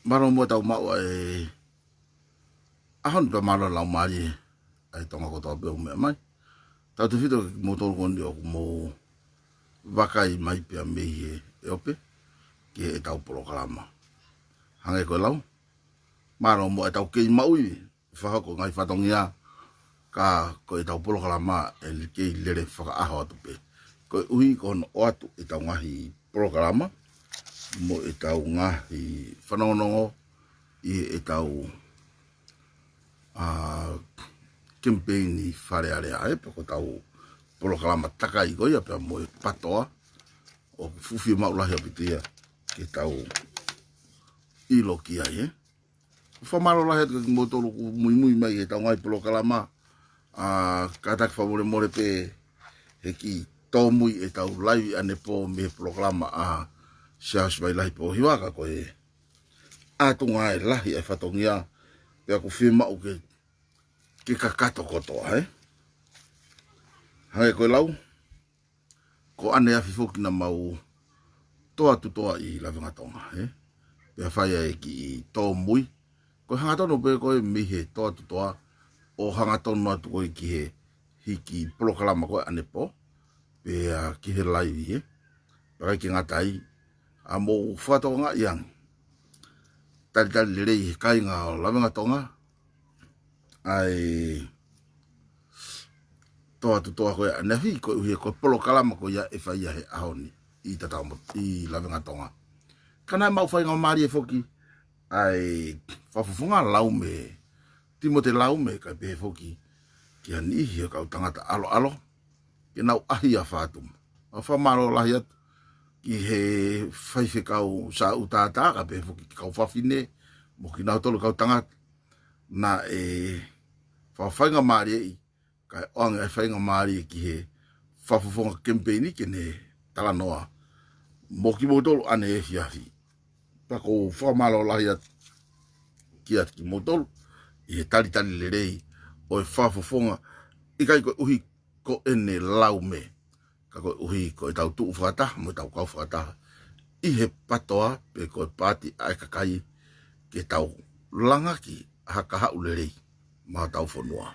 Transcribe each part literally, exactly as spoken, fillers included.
Mālō muʻa ʻetau maʻu ʻa e ʻaho ni pea mālō e laumālie ʻa e Tonga kotoa pē ʻoku meʻa mai. Tautefito kimoutolu ko eni ʻoku mou vakai mai pea mei he ʻope ki heʻetau polokalama. Hangē ko e lau, mālō muʻa ʻetau kei maʻu ʻi he fakahoko e ngaahi fatongia, ka ko ʻetau polokalama ʻe kei lele fakaʻaho atu pē. Koeʻuhi ko hono ʻoatu ʻetau ngaahi polokalama mo ʻetau ngaahi fanongonongo ʻi heʻetau, ā, kemipeini Fale Alea, ē, pe ko ʻetau polokalama takai ko ia pea mo e PATOA, ʻoku fuʻu fiemaʻu lahi ʻaupito ia ke tau ʻilo ki ai, ē. Fakamālō lahi atu kia kimoutolu ʻoku muimui mai ki heʻetau ngaahi polokalama. Ā, kātaki fakamolemole pē he kiʻi tōmui ʻetau laivi ʻanepō mei he polokalama ʻa Siaosi Vailahi Pōhiva, ka ko e ʻatunga ʻa e lahi ʻa e fatongia, pea ʻoku fiemaʻu ke, ke kakato kotoa, ē. Hangē ko e lau, ko ʻaneafi foki naʻa mau toa tutoa ʻi Lavengatonga, ē. Pea fai ai e kiʻi tōmui. Ko e hangatonu pē ko ē mei he toa tutoa ʻo hangatonu atu ko ē ki he hiki polokalama ko ē ʻanepō, pea ki he laivi, ē. Pea ʻikai ke ngata ai, ʻa mou fakatokangaʻi ange, talitali lelei he kāinga ʻo Lavengatonga ʻa e toa tutoa ko ē ʻaneafi, koeʻuhi ko e polokalama ko ia ʻe fai ia he ʻaho ni ʻi Tatamo, ʻi Lavengatonga. Ka naʻe maʻu faingamālie foki ʻa e Fakafofonga Laume, Timote Laume, kae pehē foki ki ha niʻihi ʻo e kau tangata ʻaloʻalo ke nau ʻaʻahi ʻa Fatumu. ʻOku fakamālō lahi atu ki he faifekau Sāʻu Tātā, kae pehē foki ki he kau fafine mo kinautolu kau tangata naʻe fakafaingamālieʻi, kae ʻoange ʻa e faingamālie ki he fakafofonga kemipeini ke ne talanoa mo kimoutolu ʻaneefiafi. Pea ʻoku ou fakamālō lahi atu kiate kimoutolu ʻi he talitali lelei ʻo e fakafofonga, ʻikai koeʻuhi ko ʻene laume, ka koeʻuhi ko ʻetau tuʻu fakataha mo ʻetau kau fakataha ʻi he PATOA, pe ko e paati ʻa e kakai ke tau langaki ha kahaʻu lelei maʻa hotau fonua.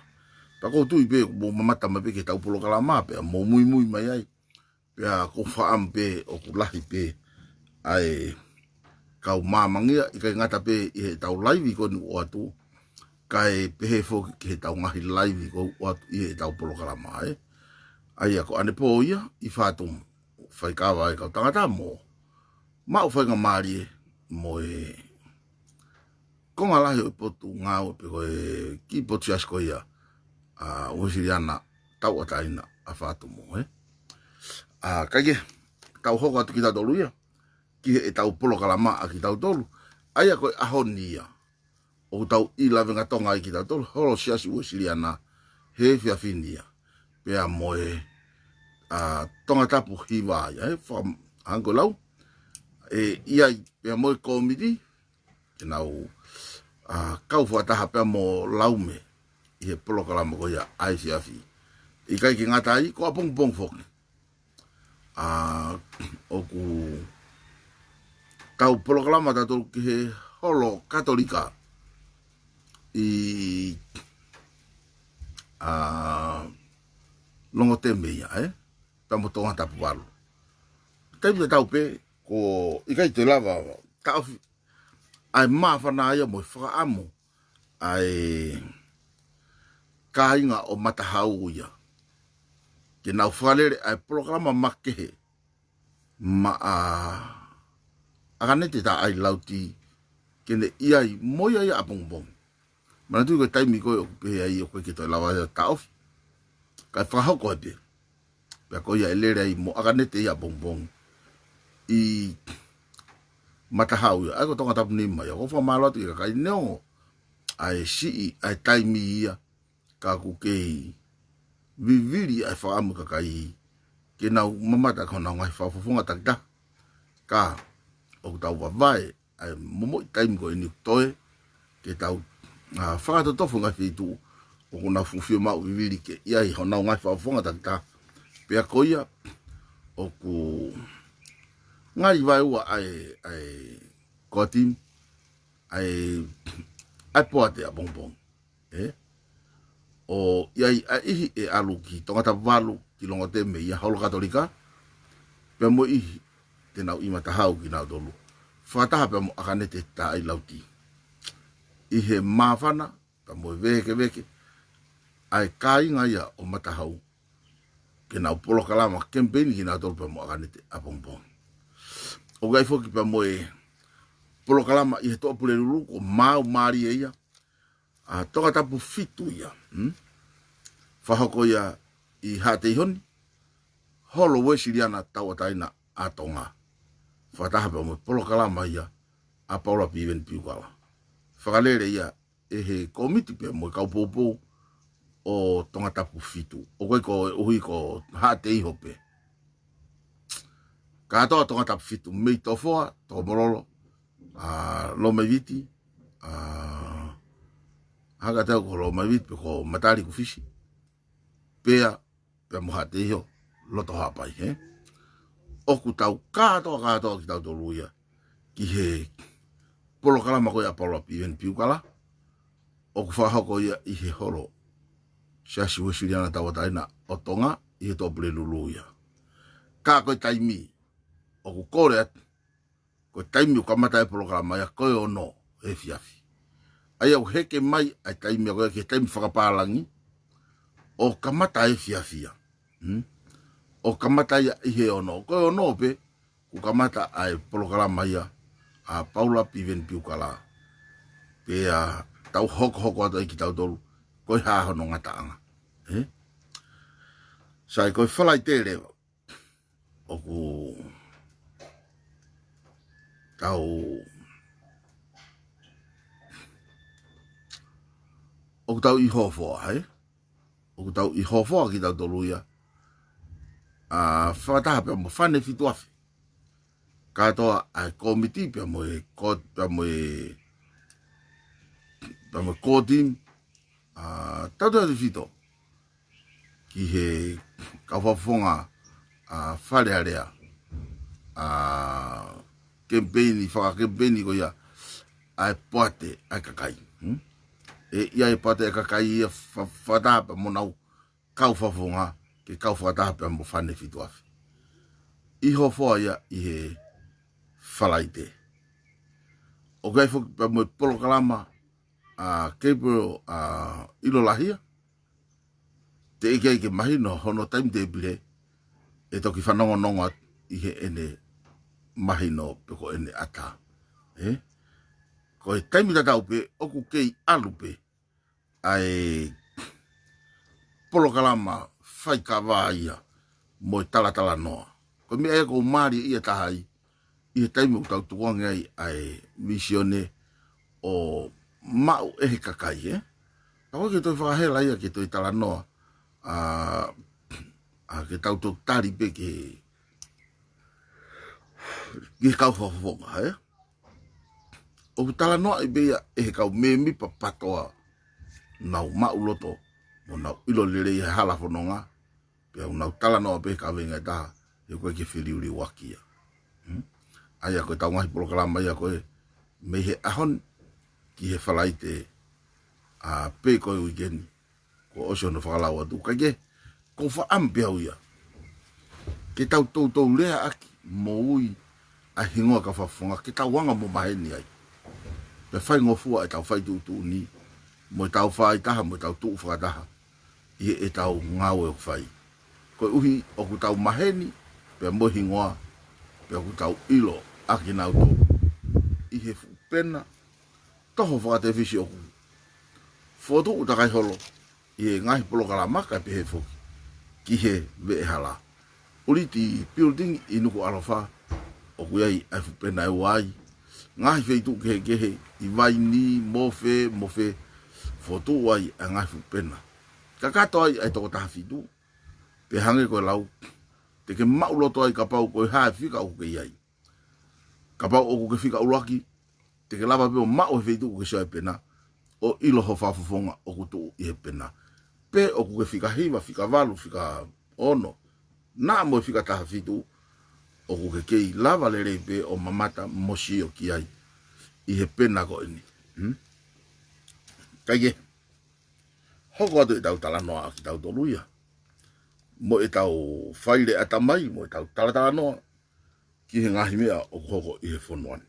Pea ʻoku ou tui pē ʻoku mou mamata mai pē ki heʻetau polokalama pea mou muimui mai ai. Pea ʻoku ou fakaʻamu pē ʻoku lahi pē ʻa e kau māmangia, ʻikai ngata pē ʻi heʻetau laivi ko eni ʻoatu, kae pehē foki ki heʻetau ngaahi laivi ko ē ʻoatu ʻi heʻetau polokalama, ē. ʻA ia ko ʻanepō ia ʻi Fatumu, faikava e kau tangata mo maʻu faingamālie mo e konga lahi ʻo e potungāue pe ko e kiʻi potu siasi ko ia ʻa Uēsiliana tauʻatāina ʻa Fatumu, ē. Ā, kae kehe, tau hoko atu kitautolu ia ki heʻetau polokalama ʻa kitautolu. ʻA ia ko e ʻaho ni ia ʻoku tau ʻi Lavengatonga ai kitautolu, holo Siasi Uēsiliana he efiafi ni ia, pea mo e, ā, Tongatapu hiva ia, ē, faka-, hangē ko e lau, ʻe ʻi ai pea mo e kōmiti ke nau, ā, kau fakataha pea mo Laume ʻi he polokalama ko ia ʻa e efiafi. ʻIkai ke ngata ai, ko ʻapongipongi foki, ā, ʻoku tau polokalama tautolu ki he holo Katolika ʻi, ā, Longoteme ia, ē? Pea mo Tongatapu valu. Taimi tatau pē, ko e ʻikai toe lava taʻofi ʻa e māfana ia mo e fakaʻamu ʻa e kāinga ʻo Matahau ia ke nau fakalele ʻa e polokalama makehe maʻa ʻAkanete Taʻai Lauti, ke ne ʻi ai mo ia ia ʻapongipongi. Manatuʻi ko e taimi ko ē ʻoku pehē ai ʻoku ʻikai ke toe lava ia taʻofi, kae fakahoko ai pē. Pea ko ia ʻe lele ai mo ʻAkanete ia ʻapongipongi ʻi Matahau ia, ʻa ia ko Tongatapu nima ia. ʻOku ou fakamālō atu ki he kakai neongo ʻa e siʻi ʻa e taimi ia, ka ʻoku kei vivili ʻa e fakaʻamu ʻa e kakai ke nau mamata ki honau ngaahi fakafofonga takitaha. Ka ʻoku tau vavae ʻa e momoʻi taimi ko eni ʻoku toe ke tau, ā, fakatotofo ngaahi feituʻu ʻoku nau fuʻu fiemaʻu vivili ke ʻi ai honau ngaahi fakafofonga takitaha. Pea ko ia ʻoku ngali vaeua ʻa e, ʻa e core team, ʻa e, ʻa e poate ʻapongipongi. ʻE? ʻO ʻi ai ʻa e ʻihi ʻe ʻalu ki Tongatapu valu, ki Longotemea, holo Katolika, pea mo e ʻihi te nau ʻi Matahau kinautolu. Fakataha pea mo ʻAkanete Taʻailauti. ʻI he māfana, pea mo e vēkeveke, ʻa e kāinga ia ʻo Matahau, ke nau polokalama kemipeini kinautolu pea mo ʻAkanete ʻapongipongi. ʻOku ʻi ai foki pea mo e polokalama ʻi he Toʻo Pulelulu, ko e maau mālie ia, ʻa Tongatapu fitu ia. Hmm? Fakahoko ia ʻi Haʻateiho ni, holo Uēsiliana Tauʻatāina ʻa Tonga. Fakataha pea mo e polokalama ia ʻa Paula Piveni Piukala. Fakalele ia ʻe he kōmiti pea mo e kau poupou ʻo Tongatapu fitu. ʻOku ʻikai ko e ʻuhi ko Haʻateiho pē. Kātoa Tongatapu fitu, mei Tofoa, Tokomololo, ʻa Lomaiviti, ʻa Hakatau ko Lomaiviti, pe ko Matali ko Fisi. Pea, pea mo Haʻateiho, loto Haʻapai, he? ʻOku tau kātoa, kātoa kitautolu ia ki he polokalama ko ia ʻa Paula Piveni Piukala, ʻoku fakahoko ia ʻi he holo Siasi Uēsiliana Tauʻatāina ʻo Tonga ʻi he Toʻo Pulelulu ia. Ka ko e taimi ʻoku kole atu, ko e taimi ʻoku kamata e polokalama ia ko e ono efiafi. ʻA ia ʻoku heke mai ʻa e taimi ko ia ki he taimi fakapālangi, ʻo kamata efiafi ia. Hmm? ʻO kamata ia ʻi he ono. Ko e ono pē, kuo kamata ʻa e polokalama ia ʻa Paula Piveni Piukala. Pea tau hokohoko atu ai kitautolu, ko e hā hono ngataʻanga. He? Sai, ko e Falaite leva. ʻOku tau, ʻoku tau ʻi Hofoa, he? ʻOku tau ʻi Hofoa kitautolu ia. ʻA, fakataha pea mo Fane Fituafe. Kātoa ʻa e kōmiti pea mo e ko-, pea mo e, pea mo e core team. ʻA, tautautefito ki he kau fakafofonga, ʻa, Fale Alea. ʻA, kemipeini, fakakemipeini ko ia ʻa e poate ʻa e kakai. Hmm? ʻE, ʻi ai e poate ʻa e kakai ia fa-, fakataha pea mo honau kau fakafofonga, ke kau fakataha pea mo Fane Fituafe. ʻI Hofoa ia ʻi he Falaite. ʻOku ʻi ai foki pea mo e polokalama ʻa Gabriel, ʻa, ʻIlolahia. Teʻeki ai ke mahino hono timetable, ʻe toki fanongonongo atu ʻi heʻene mahino pe ko ʻene ʻata. He? Ko e taimi tatau pē, ʻoku kei ʻalu pē ʻa e polokalama faikava ia mo e talatalanoa. Ko e meʻa ia ʻoku mālie ia taha ai, ʻi he taimi ʻoku tau tukuange ai ʻa e misione ʻo maʻu ʻe he kakai, he? Ka ʻoku ʻikai ke toe fakahela ia ke toe talanoa, ʻa, ʻa ke tau toe tali pē ke, ke kau fakafofonga, he? ʻOku talanoaʻi pē ia ʻe he kau mēmipa PATOA, nau maʻuloto, mo nau ʻilo lelei he hala fononga, pea ʻoku nau talanoa pē he kaveinga ʻe taha, he ʻoku ʻikai ke feliuliuaki ia. Hmm? ʻA ia ko e tau ngaahi polokalama ia ko e mei he ʻaho ni ki he Falaite, ʻa, pe ko e uike ni, kuo ʻosi hono fakalau atu, kae kehe, ʻoku ou fakaʻamu pē au ia ke tau toutou leaʻaki mo ui ʻa e hingoa ʻo e kau fakafofonga, ke tau anga mo maheni ai. Pea faingofua ʻetau fai tuʻutuʻuni, mo ʻetau fai taha, mo ʻetau tuʻu fakataha ʻi heʻetau ngāue ʻoku fai. Koeʻuhi ʻoku tau maheni pea mo e hingoa, pea ʻoku tau ʻilo ʻa kinautolu ʻi he fuʻu pena toho fakatefisi ʻoku fokotuʻu takai holo ʻi he ngaahi polokalama kae pehē foki ki he veʻehala. ʻUliti Building ʻi Nukuʻalofa, ʻoku ʻi ai ʻa e fuʻu pena ʻe ua ai. Ngaahi feituʻu kehekehe ʻi Vainī, mo fē, mo fē, fokotuʻu ai ʻa e ngaahi fuʻu pena. Kakato ai ʻa e toko taha fitu, pea hangē ko e lau, te ke maʻuloto ai kapau ko e hā e fika ʻoku ke ʻi ai. Kapau ʻoku ke fika ʻuluaki, te ke lava pē ʻo maʻu he feituʻu ʻoku ke sio ai e pena, ʻo ʻilo ho fakafofonga ʻoku tuʻu ʻi he pena. Pe ʻoku ke fika hiva, fika valu, fika ono, naʻa mo e fika taha fitu, ʻoku ke kei lava lelei pē ʻo mamata mo sio ki ai. ʻi he pena ko eni. Hmm? Kae kehe, hoko atu ʻetau talanoa ʻa kitautolu ia, mo ʻetau faileʻa tamai, mo ʻetau talatalanoa ki he ngaahi meʻa ʻoku hoko ʻi he fonua ni.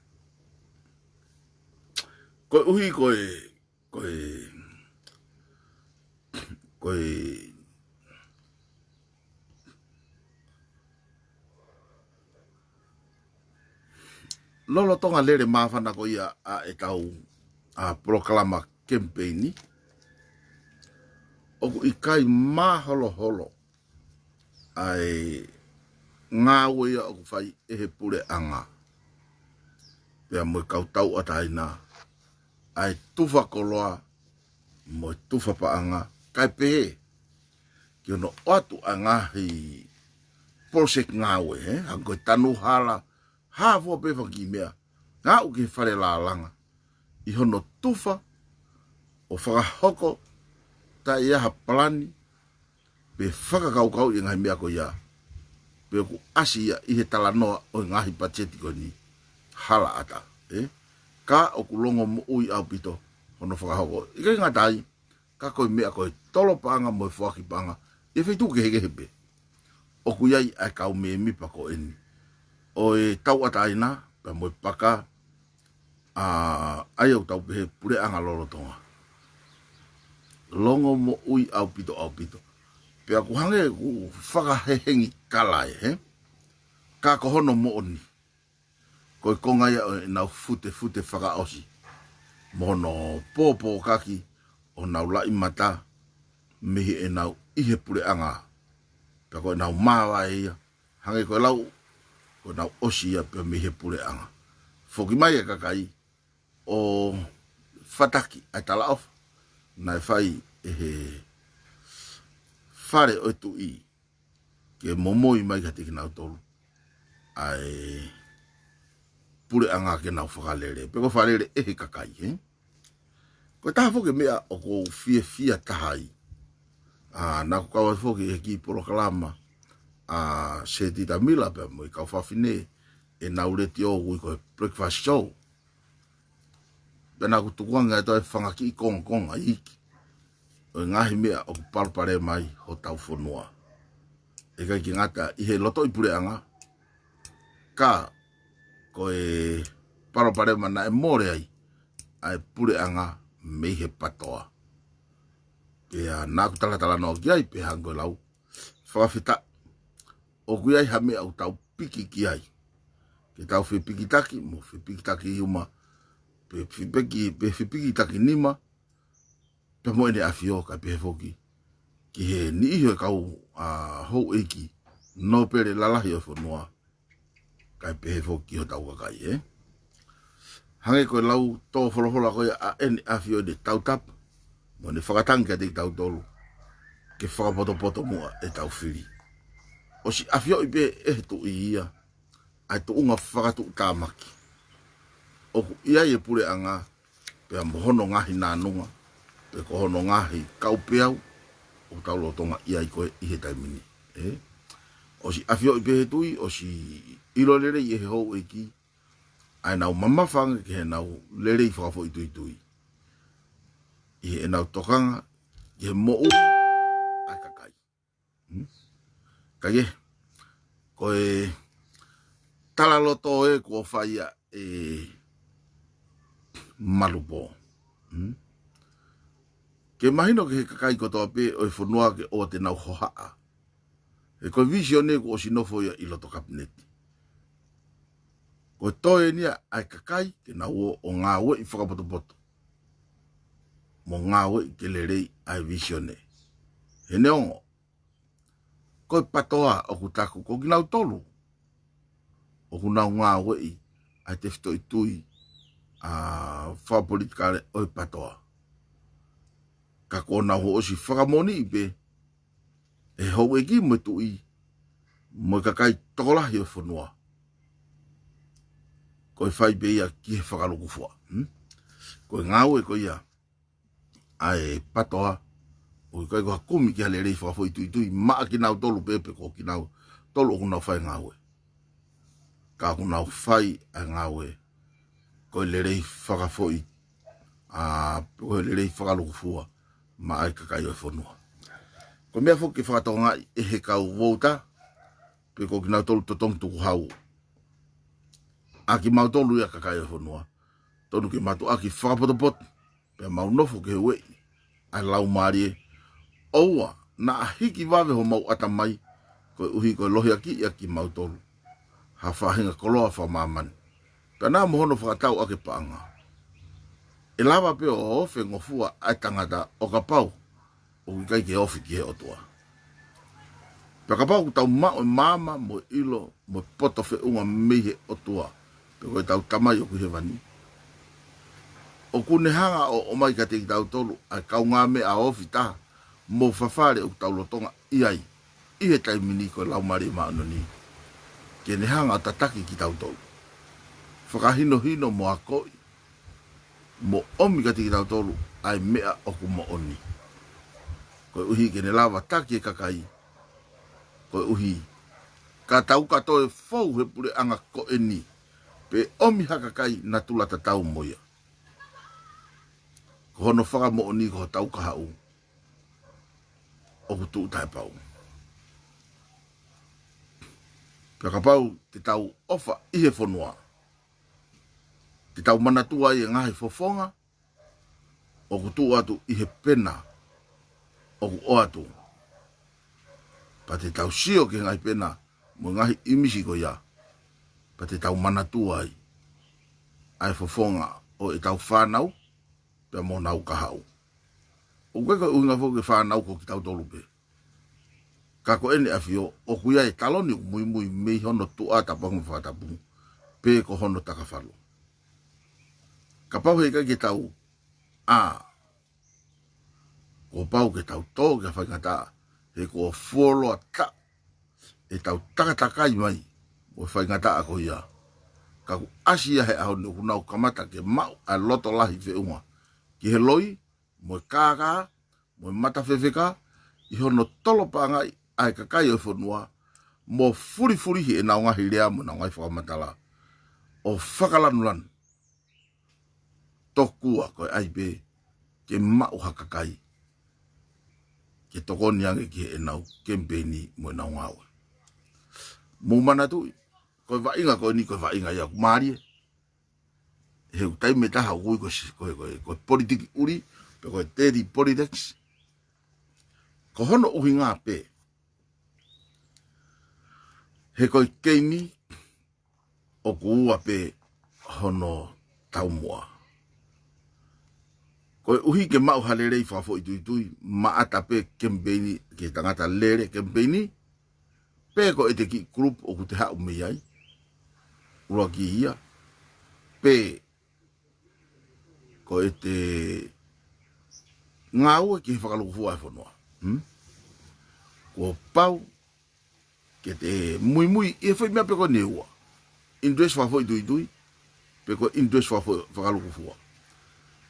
Koeʻuhi ko e, ko e, ko e lolotonga lele māfana ko ia ʻa ʻetau, ʻa, polokalama kemipeini, ʻoku ʻikai māholoholo ʻa e ngāue ia ʻoku fai ʻe he puleʻanga pea mo e kau tauʻatāina, ʻa e tufa koloa mo e tufa paʻanga, kae pehē ki hono ʻoatu ʻa e ngaahi poloseki ngāue, ē, hangē ko e tanu hala, hā fua pē fanga kiʻi meʻa, aʻu ki he fale lālanga, ʻi hono tufa ʻo fakahoko taʻe ʻi ai ha palani pe fakakaukauʻi e ngaahi meʻa ko ia, pe ʻoku ʻasi ia ʻi he talanoa ʻo e ngaahi patiseti ko eni, hala ʻatā, ē? Ka ʻoku longomoʻui ʻaupito hono fakahoko. ʻIkai ngata ai, ka ko e meʻa ko e tolo paʻanga mo e foaki paʻanga ʻi he feituʻu kehekehe pē, ʻoku ʻi ai ʻa e kau mēmipa ko eni ʻo e tauʻatāina pea mo e paka, ʻa, ʻa ia ʻoku tau pehē puleʻanga lolotonga. Longomoʻui ʻaupito, ʻaupito. Pea ʻoku hangē ʻoku fakahehengi kalae, ē? Ka ko hono moʻoni, ko e konga ia ʻo ʻenau futefute fakaʻosi mo hono pōpōkaki ʻo honau laʻi mata mei heʻenau ʻi he puleʻanga. Pea ko ʻenau māvae ia, hangē ko e lau, ko ʻenau ʻosi ia pea mei he puleʻanga. Foki mai e kakai ʻo fataki ʻa e talaʻofa naʻe fai ʻe he fale ʻo e tuʻi ke momoi mai kiate kinautolu ʻa e puleʻanga ke nau fakalele, pe ko e fakalele ʻe he kakai, ē? Ko e taha foki e meʻa ʻoku ou fiefia taha ai, ʻa, naʻa ku kau ai foki he kiʻi polokalama ʻa Setita Mila pea mo e kau fafine ʻenau letiō ʻoku ui ko e Breakfast Show. Pea naʻa ku tukuange atu e fanga kiʻi kongokonga iiki ʻo e ngaahi meʻa ʻoku palopalema ai hotau fonua. ʻIkai ke ngata ʻi he lotoʻi puleʻanga, ka ko e palopalema naʻe mole ai ʻa e puleʻanga mei he patoa. Pea naʻa ku talatalanoa ki ai, pea hangē ko e lau fakafetaʻi, ʻoku ʻi ai ha meʻa ʻoku tau piki ki ai, ke tau fepikitaki mo fepikitaki uma, pe fepiki-, pe fepikitaki nima, pea mo ʻEne ʻAfio, kae pehē foki ki he niʻihi ʻo e kau, ʻa, houʻeiki nōpele lalahi ʻo e fonua, kae pehē foki ki hotau kakai, ē? Hangē ko e lau tō folofola ko ia ʻa ʻEne ʻAfio ʻi heʻene tautapa mo ʻene fakatangi kiate kitautolu, ke fakapotopoto muʻa ʻetau fili. ʻOsi ʻafioʻi pē ʻe he tuʻi ia ʻa e tuʻunga fakatuʻutāmaki ʻoku ʻi ai e puleʻanga pea mo hono ngaahi nānunga, pe ko hono ngaahi kaupeau ʻoku tau lolotonga ʻi ai ko ē ʻi he taimi ni, ē? ʻOsi ʻafioʻi pē ʻe he tuʻi, ʻosi ʻilo lelei ʻe he houʻeiki ʻa ʻenau mamafa ange ki heʻenau lelei fakafoʻituitui ʻi heʻenau tokanga ki he moʻui ʻa e kakai. Hmm? Kae kehe, ko e talaloto ē kuo fai ʻe Malupō. Hmm? Ke mahino ki he kakai kotoa pē ʻo e fonua ke ʻoua te nau hohaʻa, he ko e vīsone kuo ʻosi nofo ia ʻi loto kapineti. Ko e toe eni ia ʻa e kakai ke nau ō ʻo ngāueʻi fakapotopoto mo ngāueʻi ke lelei ʻa e vīsone. He neongo ko e patoa ʻoku taku ko kinautolu ʻoku nau ngāueʻi ʻa e tefitoʻi tui, ʻa, fakapolitikale ʻo e patoa, ka kuo nau ʻosi fakamoʻoniʻi pē ʻe he houʻeiki mo e tuʻi mo e kakai tokolahi ʻo e fonua, ko e fai pē ia ki he fakalukufua. Hmm? Ko e ngāue ko ia ʻa e patoa, ʻoku ʻikai ko ha kumi ki ha lelei fakafoʻituitui maʻa kinautolu pē pe ko kinautolu ʻoku nau fai ngāue, ka ʻoku nau fai ʻa e ngāue ko e lelei fakafoʻi, ʻa, ko e lelei fakalukufua maʻa e kakai ʻo e fonua. Ko e meʻa foki ke fakatokangaʻi ʻe he kau vouti, pe ko kinautolu totongi tukuhau, ʻa kimautolu ia kakai ʻo e fonua, tonu ke mātuʻaki fakapotopoto, pea mau nofo ke ueʻi ʻa e laumālie. ʻOua naʻa hiki vave homau ʻatamai, koeʻuhi ko e lohiakiʻi ʻa kimautolu ha faʻahinga koloa fakamāmani, pea naʻa mo hono fakatau ʻaki e paʻanga. ʻE lava pē ʻo ofengofua ʻa e tangata ʻo kapau ʻoku ʻikai ke ofi ki he ʻOtua. Pea kapau ʻoku tau maʻu e maama mo e ʻilo mo e poto feʻunga mei he ʻOtua, pe ko ʻetau Tamai ʻoku ʻi hēvani, ʻoku ne hanga ʻo ʻomai kiate kitautolu ʻa e kaungāmeʻa ofi taha mo fafale ʻoku tau lolotonga ʻi ai ʻi he taimi ni, ko e Laumālie Māʻoniʻoni, ke ne hanga ʻo tataki kitautolu, fakahinohino mo akoʻi, mo ʻomi kiate kitautolu ʻa e meʻa ʻoku moʻoni, koeʻuhi ke ne lava taki e kakai, koeʻuhi ka tau ka toe fou he puleʻanga ko eni, pe ʻomi ha kakai natula tatau mo ia. Ko hono fakamoʻoni ko hotau kahaʻu ʻoku tuʻu taʻepau. Pea kapau te tau ʻofa ʻi he fonua, te tau manatua ai e ngaahi fofonga ʻoku tuʻu atu ʻi he pena ʻoku ʻoatu. Pea te tau sio ki he ngaahi pena mo e ngaahi ʻīmisi ko ia, pea te tau manatua ai ʻa e fofonga ʻo ʻetau fānau pea mo honau kahaʻu. ʻOku ʻikai ko e ʻuhinga foki e fānau ko kitautolu pē. Ka ko ʻEne ʻAfio, ʻoku ʻi ai e taloni ʻoku muimui mei hono tuʻa tapu ange mo fakatapu, pe ko hono takafalu. Kapau he ʻikai ke tau, ʻa, kuo pau ke tau tō ki ha faingataʻa, he kuo fuoloa taʻu ʻetau takatakai mai mo e faingataʻa ko ia. Ka kuo ʻasi ia he ʻaho ni ʻoku nau kamata ke maʻu ʻa e loto lahi feʻunga ki he loi, mo e kākā, mo e mata fefeka, ʻi hono tolo paʻangaʻi ʻa e kakai ʻo e fonua, mo fulifulihi ʻenau ngaahi lea mo ʻenau ngaahi fakamatala, ʻo fakalanulanu. Tokua ko e ʻai pē ke maʻu ha kakai ke tokoni ange ki heʻenau kemipeini mo ʻenau ngāue. Mou manatuʻi, ko e vaʻinga ko eni ko e vaʻinga ia ʻoku mālie. He ʻoku taimi ʻe taha ʻoku ui ko e si-, ko e, ko e, ko e politiki ʻuli, pe ko e dirty politics. Ko hono ʻuhinga pē, he ko e keimi ʻoku ua pē hono taumuʻa. Koeʻuhi ke maʻu ha lelei fakafoʻituitui, maʻata pē kemipeini ki he tangata lele kemipeini, pe ko ʻete kiʻi group ʻoku te haʻu mei ai, ʻuluaki ia, pe ko ʻete ngāue ki he fakalukufua e fonua. Hmm? Kuo pau ke te muimui ʻi he foʻi meʻa pē ko eni ʻe ua. Interest fakafoʻituitui, pe ko e interest fakafo-, fakalukufua.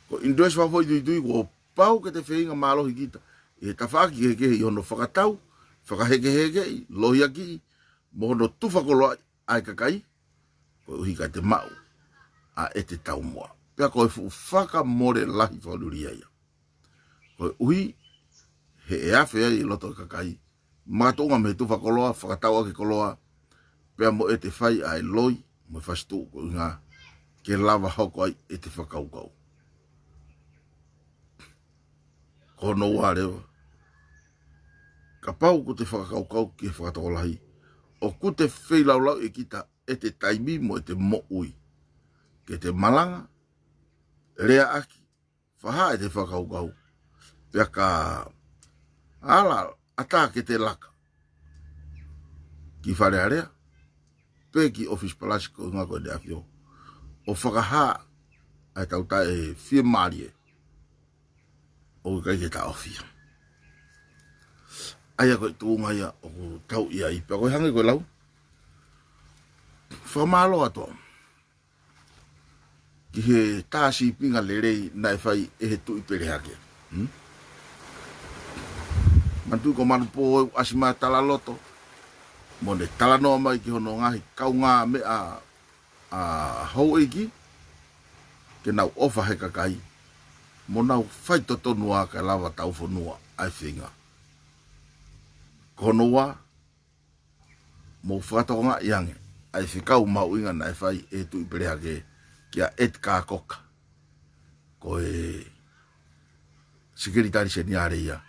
Ko e interest fakafoʻituitui, kuo pau ke te feinga mālohi kita ʻi he tafaʻaki kehekehe ʻi hono fakatau, fakahekehekeʻi, lohiakiʻi, mo hono tufakoloaʻi ʻa e kakai, koeʻuhi ka te maʻu ʻa ʻete taumuʻa. Pea ko e fuʻu fakamole lahi fakalulia ia. Koeʻuhi he ʻe afe ai e loto e kakai, makatuʻunga mei he tufakoloa, fakatau ʻaki e koloa, pea mo ʻete fai ʻa e loi mo e fasituʻu, ko e ʻuhinga ke lava hoko ai ʻete fakakaukau. Ko hono ua leva, kapau ʻoku te fakakaukau ki he fakatokolahi, ʻoku te feilaulauʻi kita ʻete taimi mo ʻete moʻui ke te malanga, leaʻaki, fakahā ʻete fakakaukau, pea ka ala ʻatā ke te laka ki Fale Alea, pe ki ʻŌfisi Palasi ko e ʻuhinga ko ʻEne ʻAfio, ʻo fakahā ʻa e tau taʻefiemālie, ʻoku ʻikai ke taʻofi ia. ʻA ia ko e tuʻunga ia ʻoku tau ʻi ai, pea ko e hangē ko e lau, fakamālō atu au ki he tā sīpinga lelei naʻe fai ʻe he Tuʻi Pelehake. Hmm? Manatuʻi ko Manupō ʻoku ʻasi mai ʻo talaloto, mo ne talanoa mai ki hono ngaahi kaungāmeʻa ʻa houʻeiki, ke nau ʻofa he kakai, mo nau faitotonu ā kae lava taufonua ʻa e feinga. Ko hono ua, mou fakatokangaʻi ange ʻa e fekau mahuʻinga naʻe fai ʻe Tuʻi Pelehake kia Eti Kākoka, ko e Sekelitali Seniale ia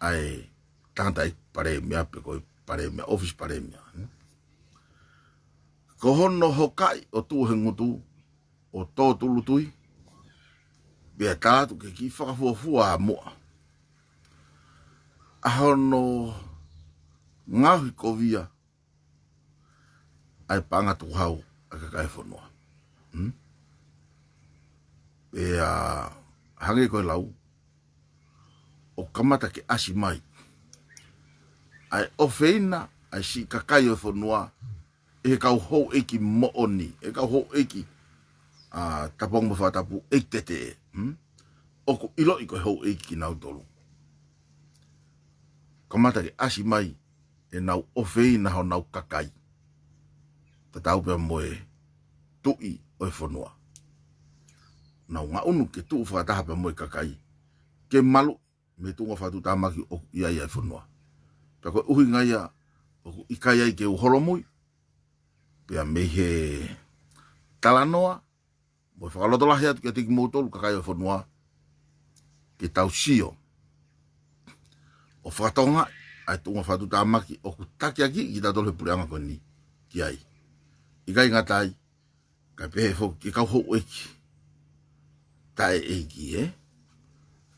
ʻa e tangataʻeiki palēmia pe ko e palēmia, ʻōfisi palēmia. Ko hono hokaʻi ʻo tuʻu he ngutu, ʻo tō tūʻulutui, pea tā atu ke kiʻi fakafuofua ʻa muʻa ʻa hono ngaohikovia ʻa e paʻanga tukuhau ʻa e kakai e fonua. Hmm? Pea hangē ko e lau, ʻo kamata ke ʻasi mai ʻa e ʻofeina ʻa e siʻi kakai ʻo e fonua ʻe he kau houʻeiki moʻoni, ʻe he kau houʻeiki ʻa Tapuaʻi mo Fakatapu, ʻeiki teteʻe. Hmm? ʻOku ʻiloʻi ko e houʻeiki kinautolu. Kamata ke ʻasi mai ʻenau ʻofeina honau kakai, tatau pea mo e tuʻi ʻo e fonua. Nau ngaʻunu ke tuʻu fakataha pea mo e kakai, ke maluʻi mei he tuʻunga fakatuʻutāmaki ʻoku ʻi ai ʻa e fonua. Pea ko e ʻuhinga ia ʻoku ʻikai ai ke u holomui, pea mei he talanoa mo e fakalotolahi atu kiate kimoutolu kakai ʻo e fonua, ke tau sio ʻo fakatokangaʻi ʻa e tuʻunga fakatuʻutāmaki ʻoku takiakiʻi kitautolu he puleʻanga ko eni ki ai. ʻIkai ngata ai, kae pehē foki ki he kau houʻeiki taʻeʻeiki, ē?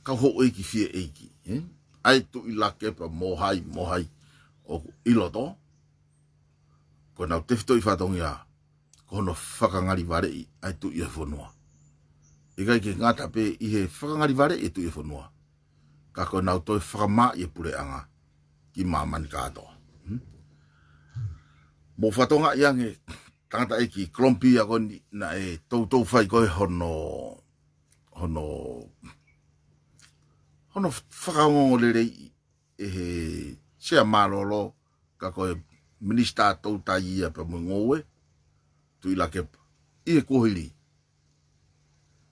Kau houʻeiki fieʻeiki, ē? ʻA e Tuʻi Lakepa mo hai, mo hai ʻoku ʻi loto, ko ʻenau tefitoʻi fatongia ko hono fakangalivaleʻi ʻa e tuʻi ʻo e fonua. ʻIkai ke ngata pē ʻi he fakangalivaleʻi e tuʻi ʻo e fonua, ka ko ʻenau toe fakamaaʻi e puleʻanga ki māmani kātoa. Hmm? Mou fakatokangaʻi ange, tangataʻeiki Kolomupia, ko eni naʻe toutou fai ko ē hono, hono, hono fakaongoongo lelei ʻe he Sea Mālōlō, ka ko e Minisitā Toutai ia pea mo e Ngoue, Tuʻi Lakepa, ʻi he kuohili.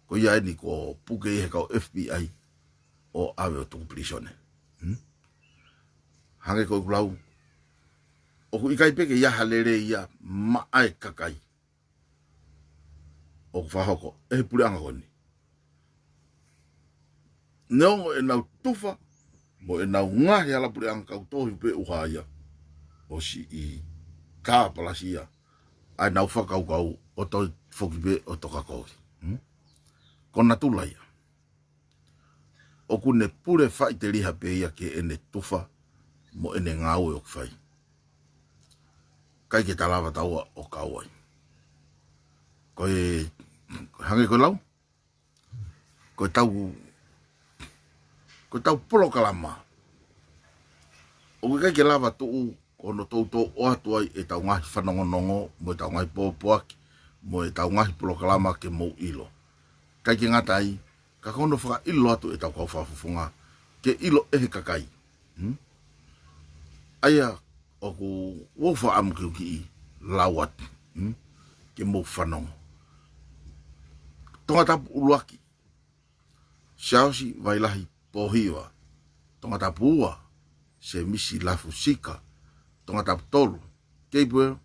Ko ia eni kuo puke ʻe he kau F B I ʻo ʻave ʻo tuku pilīsone. Hmm? Hangē ko ʻeku lau, ʻoku ʻikai pē ke ʻi ai ha lelei ia maʻa e kakai ʻoku fakahoko ʻe he puleʻanga ko eni. Neongo ʻenau tufa mo ʻenau ngaahi hala puleʻanga, kau tohi pē ʻuha ia ʻo siʻi tāpalasia ʻa ʻenau fakakaukau ʻo toe foki pē ʻo tokakovi. Hmm? Ko natula ia. ʻOku ne pule faʻiteliha pē ia ki heʻene tufa mo ʻene ngāue ʻoku fai. ʻIkai ke ta lava taua ʻo kau ai. Ko e, hangē ko e lau, ko e tau, ko e tau polokalama, ʻoku ʻikai ke lava tuʻu ko hono toutou ʻoatu ai ʻetau ngaahi fanongonongo mo ʻetau ngaahi pōpoaki mo ʻetau ngaahi polokalama ke mou ʻilo. ʻIkai ke ngata ai, ka ko hono fakaʻilo atu ʻetau kau fakafofonga ke ʻilo ʻe he kakai. Hmm? ʻA ia ʻoku ou fakaʻamu ke u kiʻi lau atu, hmm, ke mou fanongo. Tongatapu ʻuluaki, Siaosi Vailahi Pōhiva. Tongatapu ua, Semisi Lafusika. Tongatapu tolu, Gabriel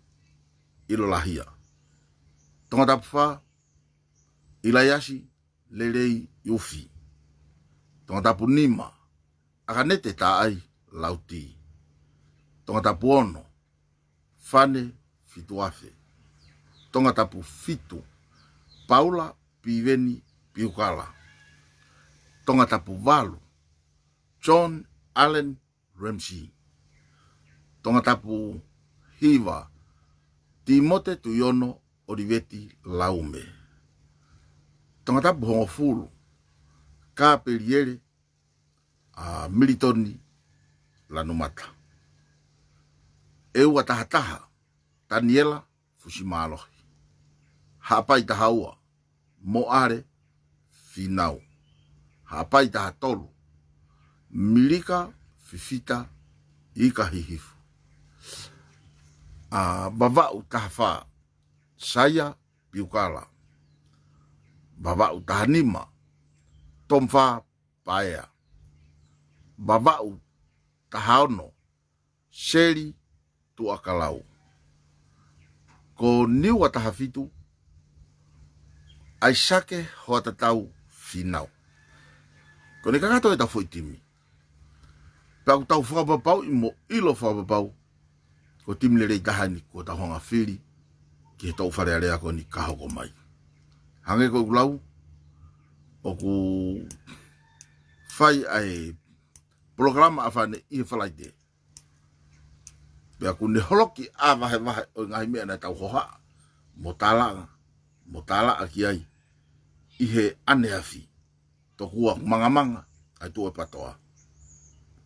ʻIlolahia. Tongatapu fā, ʻIlaiasi Lelei Ufi. Tongatapu nima, ʻAkanete Taʻai Lauti. Tongatapu ono, Fane Fituafe. Tongatapu fitu, Paula Piveni Piukala. Tongatapu valu, John Allen Ramsey. Tongatapu hiva, Timote Tuiono ʻOliveti Laume. Tongatapu hongofulu, Kapeliele ʻa Militoni Lanumata. ʻEua taha taha, Taniela Fusimālohi. Haʻapai taha ua, Moʻale Finau. Haʻapai taha tolu, Milika Fifita Ika Hihifu. ʻA, Vavaʻu taha fā, Saia Piukala. Vavaʻu taha nima, Tomfa Paea. Vavaʻu taha ono, Seli Tuʻakalau. Ko Niua taha fitu, ʻAisake Hoatatau Finau. Ko ʻene kakato ʻetau foʻi timi. Pea ʻoku tau fakapapauʻi mo ʻilo fakapapau, ko e timi lelei taha eni kuo tau hanga fili ki he toʻu Fale Alea ko eni ka hoko mai. Hangē ko ʻeku lau, ʻoku fai ʻa e polokalama ʻa fane ʻi he Falaite. Pea ʻoku ne holoki ʻa vahevahe ʻo e ngaahi meʻa naʻa tau hohaʻa mo tālaʻa, mo tālaʻa ki ai ʻi he ʻaneafi. Tokua mangamanga ʻa e tuʻu ʻa e PATOA.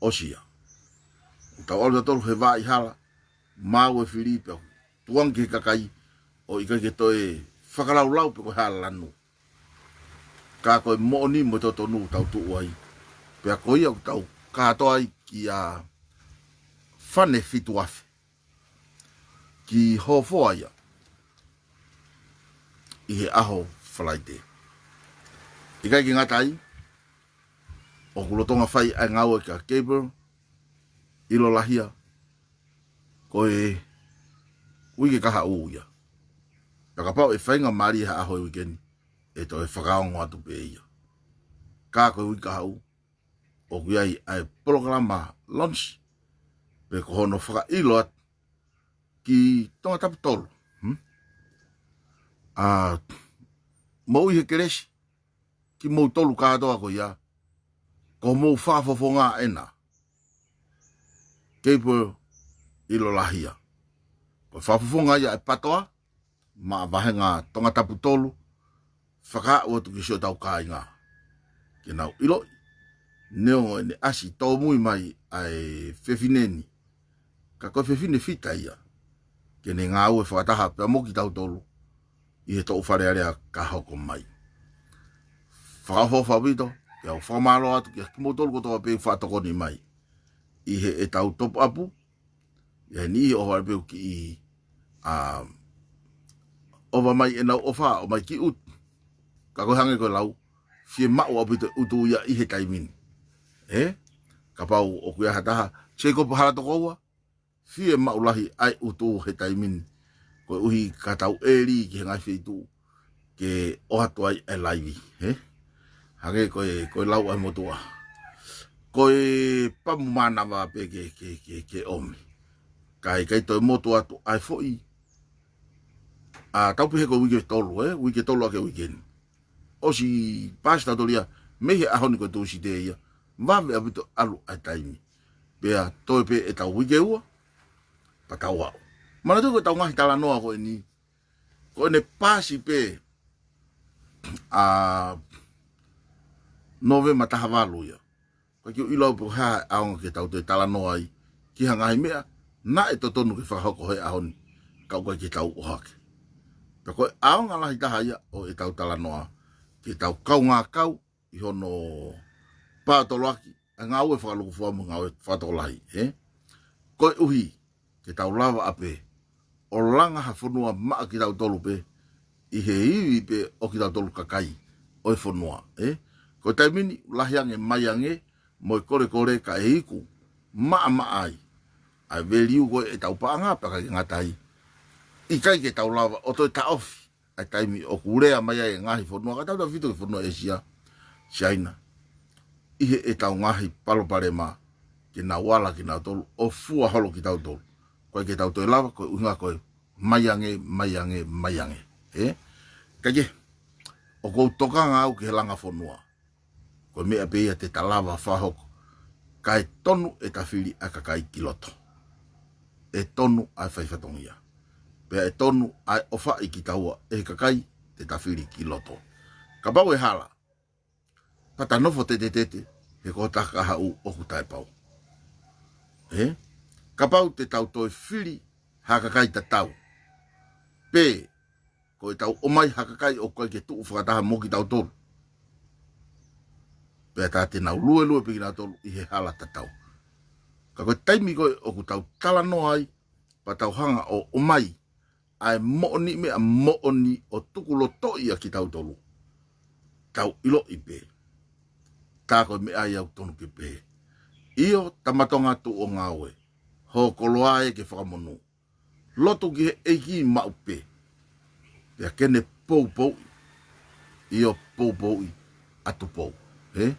ʻOsi ia. ʻOku tau ʻalu tautolu he vaʻa hala, maʻu e fili pea tuʻunga ki he kakai, ʻo ʻikai ke toe fakalaulau pe ko e hā e lanu. Ka ko e moʻoni mo e totonu ʻoku tau tuʻu ai. Pea ko ia ʻoku tau kātoa ai kia Fane Fitu Afe ki Hofoa ia ʻi he ʻaho Falaite. ʻIkai ke ngata ai, ʻoku lolotonga fai ʻa e ngāue kia Gabriel ʻIlolahia, ko e uike kahaʻu ia. Pea kapau ʻe faingamālie ha ʻaho he uike ni, ʻe toe fakaongo atu pē ia. Ka ko e uike kahaʻu, ʻoku ʻi ai ʻa e polokalama launch, pe ko hono fakaʻilo atu ki Tongatapu tolu. Hmm? ʻA, mou ʻi he kelesi, kimoutolu kātoa ko ia, ko homou fakafofonga ena. Gabriel ʻIlolahia. Ko e fakafofonga ia ʻa e PATOA, maʻa vāhenga Tongatapu tolu, fakaaʻu atu ki siʻotau kāinga. Ke nau ʻiloʻi, neongo ʻene ʻasi tōmui mai ʻa e fefine ni, ka ko e fefine fita ia, ke ne ngāue fakataha pea mo kitautolu ʻi he toʻu Fale Alea ka hoko mai. Fakaʻofoʻofa ʻaupito, pea ʻoku fakamālō atu kia kimoutolu kotoa pē ʻoku fakatokoni mai ʻi heʻetau topuʻapu, ʻi he niʻihi ʻohovale pē ʻoku kiʻi, ʻa, ʻova mai ʻenau ʻofa, ʻomai ki ʻutu. Ka ko e hangē ko e lau, fiemaʻu ʻaupito e ʻutu ia ʻi he taimi ni. Ē? Kapau ʻoku ʻi ai ha taha, Jacob Halatokoua, fiemaʻu lahi ʻa e ʻutu he taimi ni. Koeʻuhi ka tau ʻeli ki he ngaahi feituʻu ke ʻoatu ai e laivi, ē? Hangē ko e, ko e lau ʻa e motuʻa. Ko e pamu mānava pē ke, ke, ke, ke ʻomi. Ka ʻikai toe motu atu ʻa e foʻi. ʻA, tau pehē ko e uike tolu, ē? Uike tolu ʻaki e uike ni. ʻOsi paasi tautolu ia, mei he ʻaho ni ko e Tūsite ia. Vave ʻaupito ʻalu ʻa e taimi. Pea toe pē ʻetau uike ua, pea tau aʻu. Manatuʻi ko ʻetau ngaahi talanoa ko eni, ko ʻene paasi pē ʻa Nōvema taha valu ia. Ka kiʻi ʻilo pe ko e hā e ʻaonga ke tau toe talanoa ai ki ha ngaahi meʻa naʻe totonu ke fakahoko he ʻaho ni, ka ʻoku ʻikai ke tau ʻohake. Pea ko e ʻaonga lahi taha ia ʻo ʻetau talanoa, ke tau kaungā kau ʻi hono paotoloaki ʻa e ngāue fakalūkufua mo e ngāue fakatokolahi, ē? Koeʻuhi ke tau lava ʻapē ʻo langa ha fonua maʻa kitautolu pē, ʻi he ivi pē ʻo kitautolu kakai ʻo e fonua, ē? Ko e taimi ni, lahi ange, mai ange, mo e kolekole kae iku maʻamaʻa ai ʻa e veliu ko ē ʻetau paʻanga pea ʻikai ke ngata ai, ʻikai ke tau lava ʻo toe taʻofi ʻa e taimi ʻoku lea mai ai e ngaahi fonua, ka tautautefito ki he fonua ʻĒsia, Siaina, ʻi heʻetau ngaahi palopalema, ke nau ala kinautolu ʻo fua holo kitautolu. ʻOku ʻikai ke tau toe lava, ko e ʻuhinga ko e mai ange, mai ange, mai ange. Ē? Ka ke, ʻoku ou tokanga au ki he langa fonua. Ko e meʻa pē ia te ta lava fakahoko, kae tonu ʻeta fili ʻa e kakai ki loto. ʻE tonu ʻa e fai fatongia. Pea ʻe tonu ʻa e ʻofaʻi kitaua ʻe he kakai te ta fili ki loto. Kapau ʻe hala, pea ta nofo tetetete, he ko hota kahaʻu ʻoku taʻepau. Ē? Kapau te tau toe fili ha kakai tatau, pe ko ʻetau ʻomai ha kakai ʻoku ʻikai ke tuʻu fakataha mo kitautolu, pea tā te nau luelue pē kinautolu ʻi he hala tatau. Ka ko e taimi ko ē ʻoku tau talanoa ai, pea tau hanga ʻo ʻomai ʻa e moʻoniʻi meʻa moʻoni ʻo tukulotoʻi ʻa kitautolu, tau ʻiloʻi pē. Tā ko e meʻa ia ʻoku tonu ke pehē. ʻIo, tama Tonga, tuʻu ʻo ngāue. Hoʻo koloa ē ke fakamonū. Lotu ki he ʻEiki maʻu pē. Pea ke ne poupouʻi. ʻIo, poupouʻi ʻa Tupou. Hē?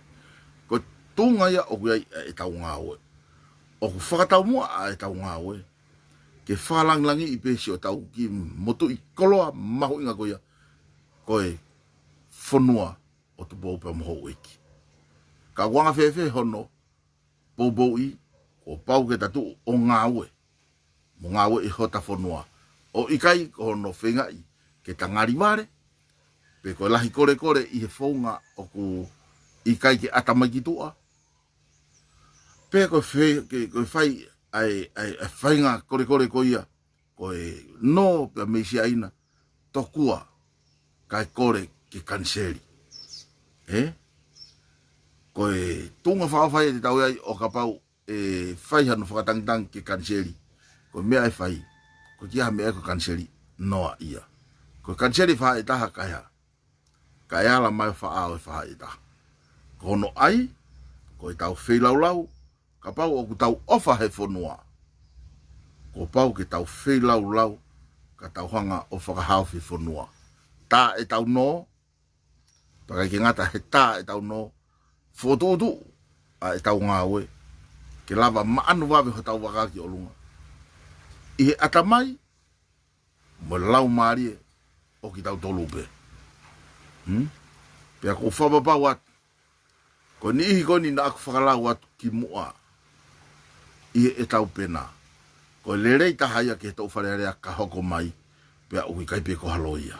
Ko e tuʻunga ia ʻoku ʻi ai ʻetau ngāue. ʻOku fakataumuʻa ʻetau ngāue ke fakalangilangiʻi pē siʻotau kiʻi motuʻi koloa mahuʻinga ko ia, ko e fonua ʻo Tupou pea mo houʻeiki. Ka ʻoku anga fēfē hono poupouʻi? Kuo pau ke ta tuʻu ʻo ngāue. Mo ngāueʻi hota fonua. ʻOku ʻikai ko hono feingaʻi ke ta ngali vale, pe ko e lahi kolekole ʻi he founga ʻoku ʻikai ke ʻata mai ki tuʻa, pe ko e fe-, ke, ko e fai ʻa e, ʻa e, ʻa e faʻahinga kolekole ko ia, ko e nō pea mei Siaina, tokua kae kole ke kaniseli. Ē? Ko e tuʻunga fakaʻofa ia te tau ʻi ai, ʻo kapau ʻe fai hano fakatangitangi ke kaniseli. Ko e meʻa ʻe fai, ko e kiʻi meʻa ko e kaniseli noa ia. Ko e kaniseli faʻa ʻe taha kae hā? Kae ala mai ʻo faʻao e faʻa ʻe taha. Ko hono ʻai, ko ʻetau feilaulau, kapau ʻoku tau ʻofa he fonua, kuo pau ke tau feilaulau, ka tau hanga ʻo fakahaofi e fonua. Tā ʻetau nō, pea ʻikai ke ngata he tā ʻetau nō, fokotuʻutuʻu ʻa ʻetau ngāue, ke lava maʻanu vave hotau vaka ki ʻolunga. ʻI he ʻatamai, mo e laumālie ʻo kitautolu pē. Hmm? Pea ʻoku ou fakapapau atu, ko e niʻihi ko eni naʻa ku fakalau atu kimuʻa ʻi heʻetau pena, ko e lelei taha ia ki he toʻu Fale Alea ka hoko mai, pea ʻoku ʻikai pē ko ha loia.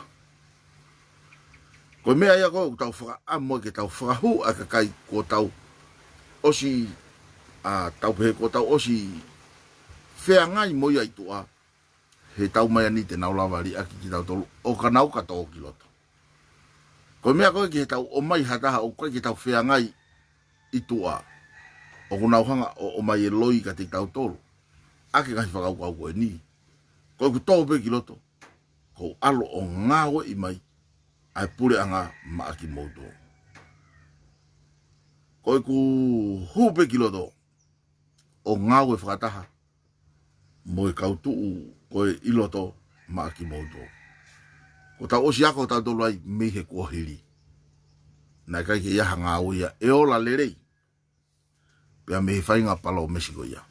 Ko e meʻa ia ko ē ʻoku tau fakaʻamu ke tau fakahū ʻa e kakai kuo tau ʻosi, ʻa, tau pehē kuo tau ʻosi feangai mo ia ʻi tuʻa, he tau mai ʻanai te nau lava liʻaki kitautolu ʻo ka nau ka tō ki loto. Ko e meʻa ko ē ki heʻetau ʻomai ha taha ʻoku ʻikai ke tau feangai ʻi tuʻa, ʻoku nau hanga ʻo ʻomai e loi kiate kitautolu ʻaki e ngaahi fakakaukau ko eni. Ko ʻeku tō pē ki loto, ʻoku ou ʻalu ʻo ngāueʻi mai ʻa e puleʻanga maʻa kimoutolu. Ko ʻeku hū pē ki loto ʻo ngāue fakataha mo e kau tuʻu ko ē ʻi loto maʻa kimoutolu. Kuo tau ʻosi ako tautolu ai mei he kuohili. Naʻe ʻikai ke ʻi ai ha ngāue ia ʻe ola lelei pea mei he faʻahinga palōmesi ko ia.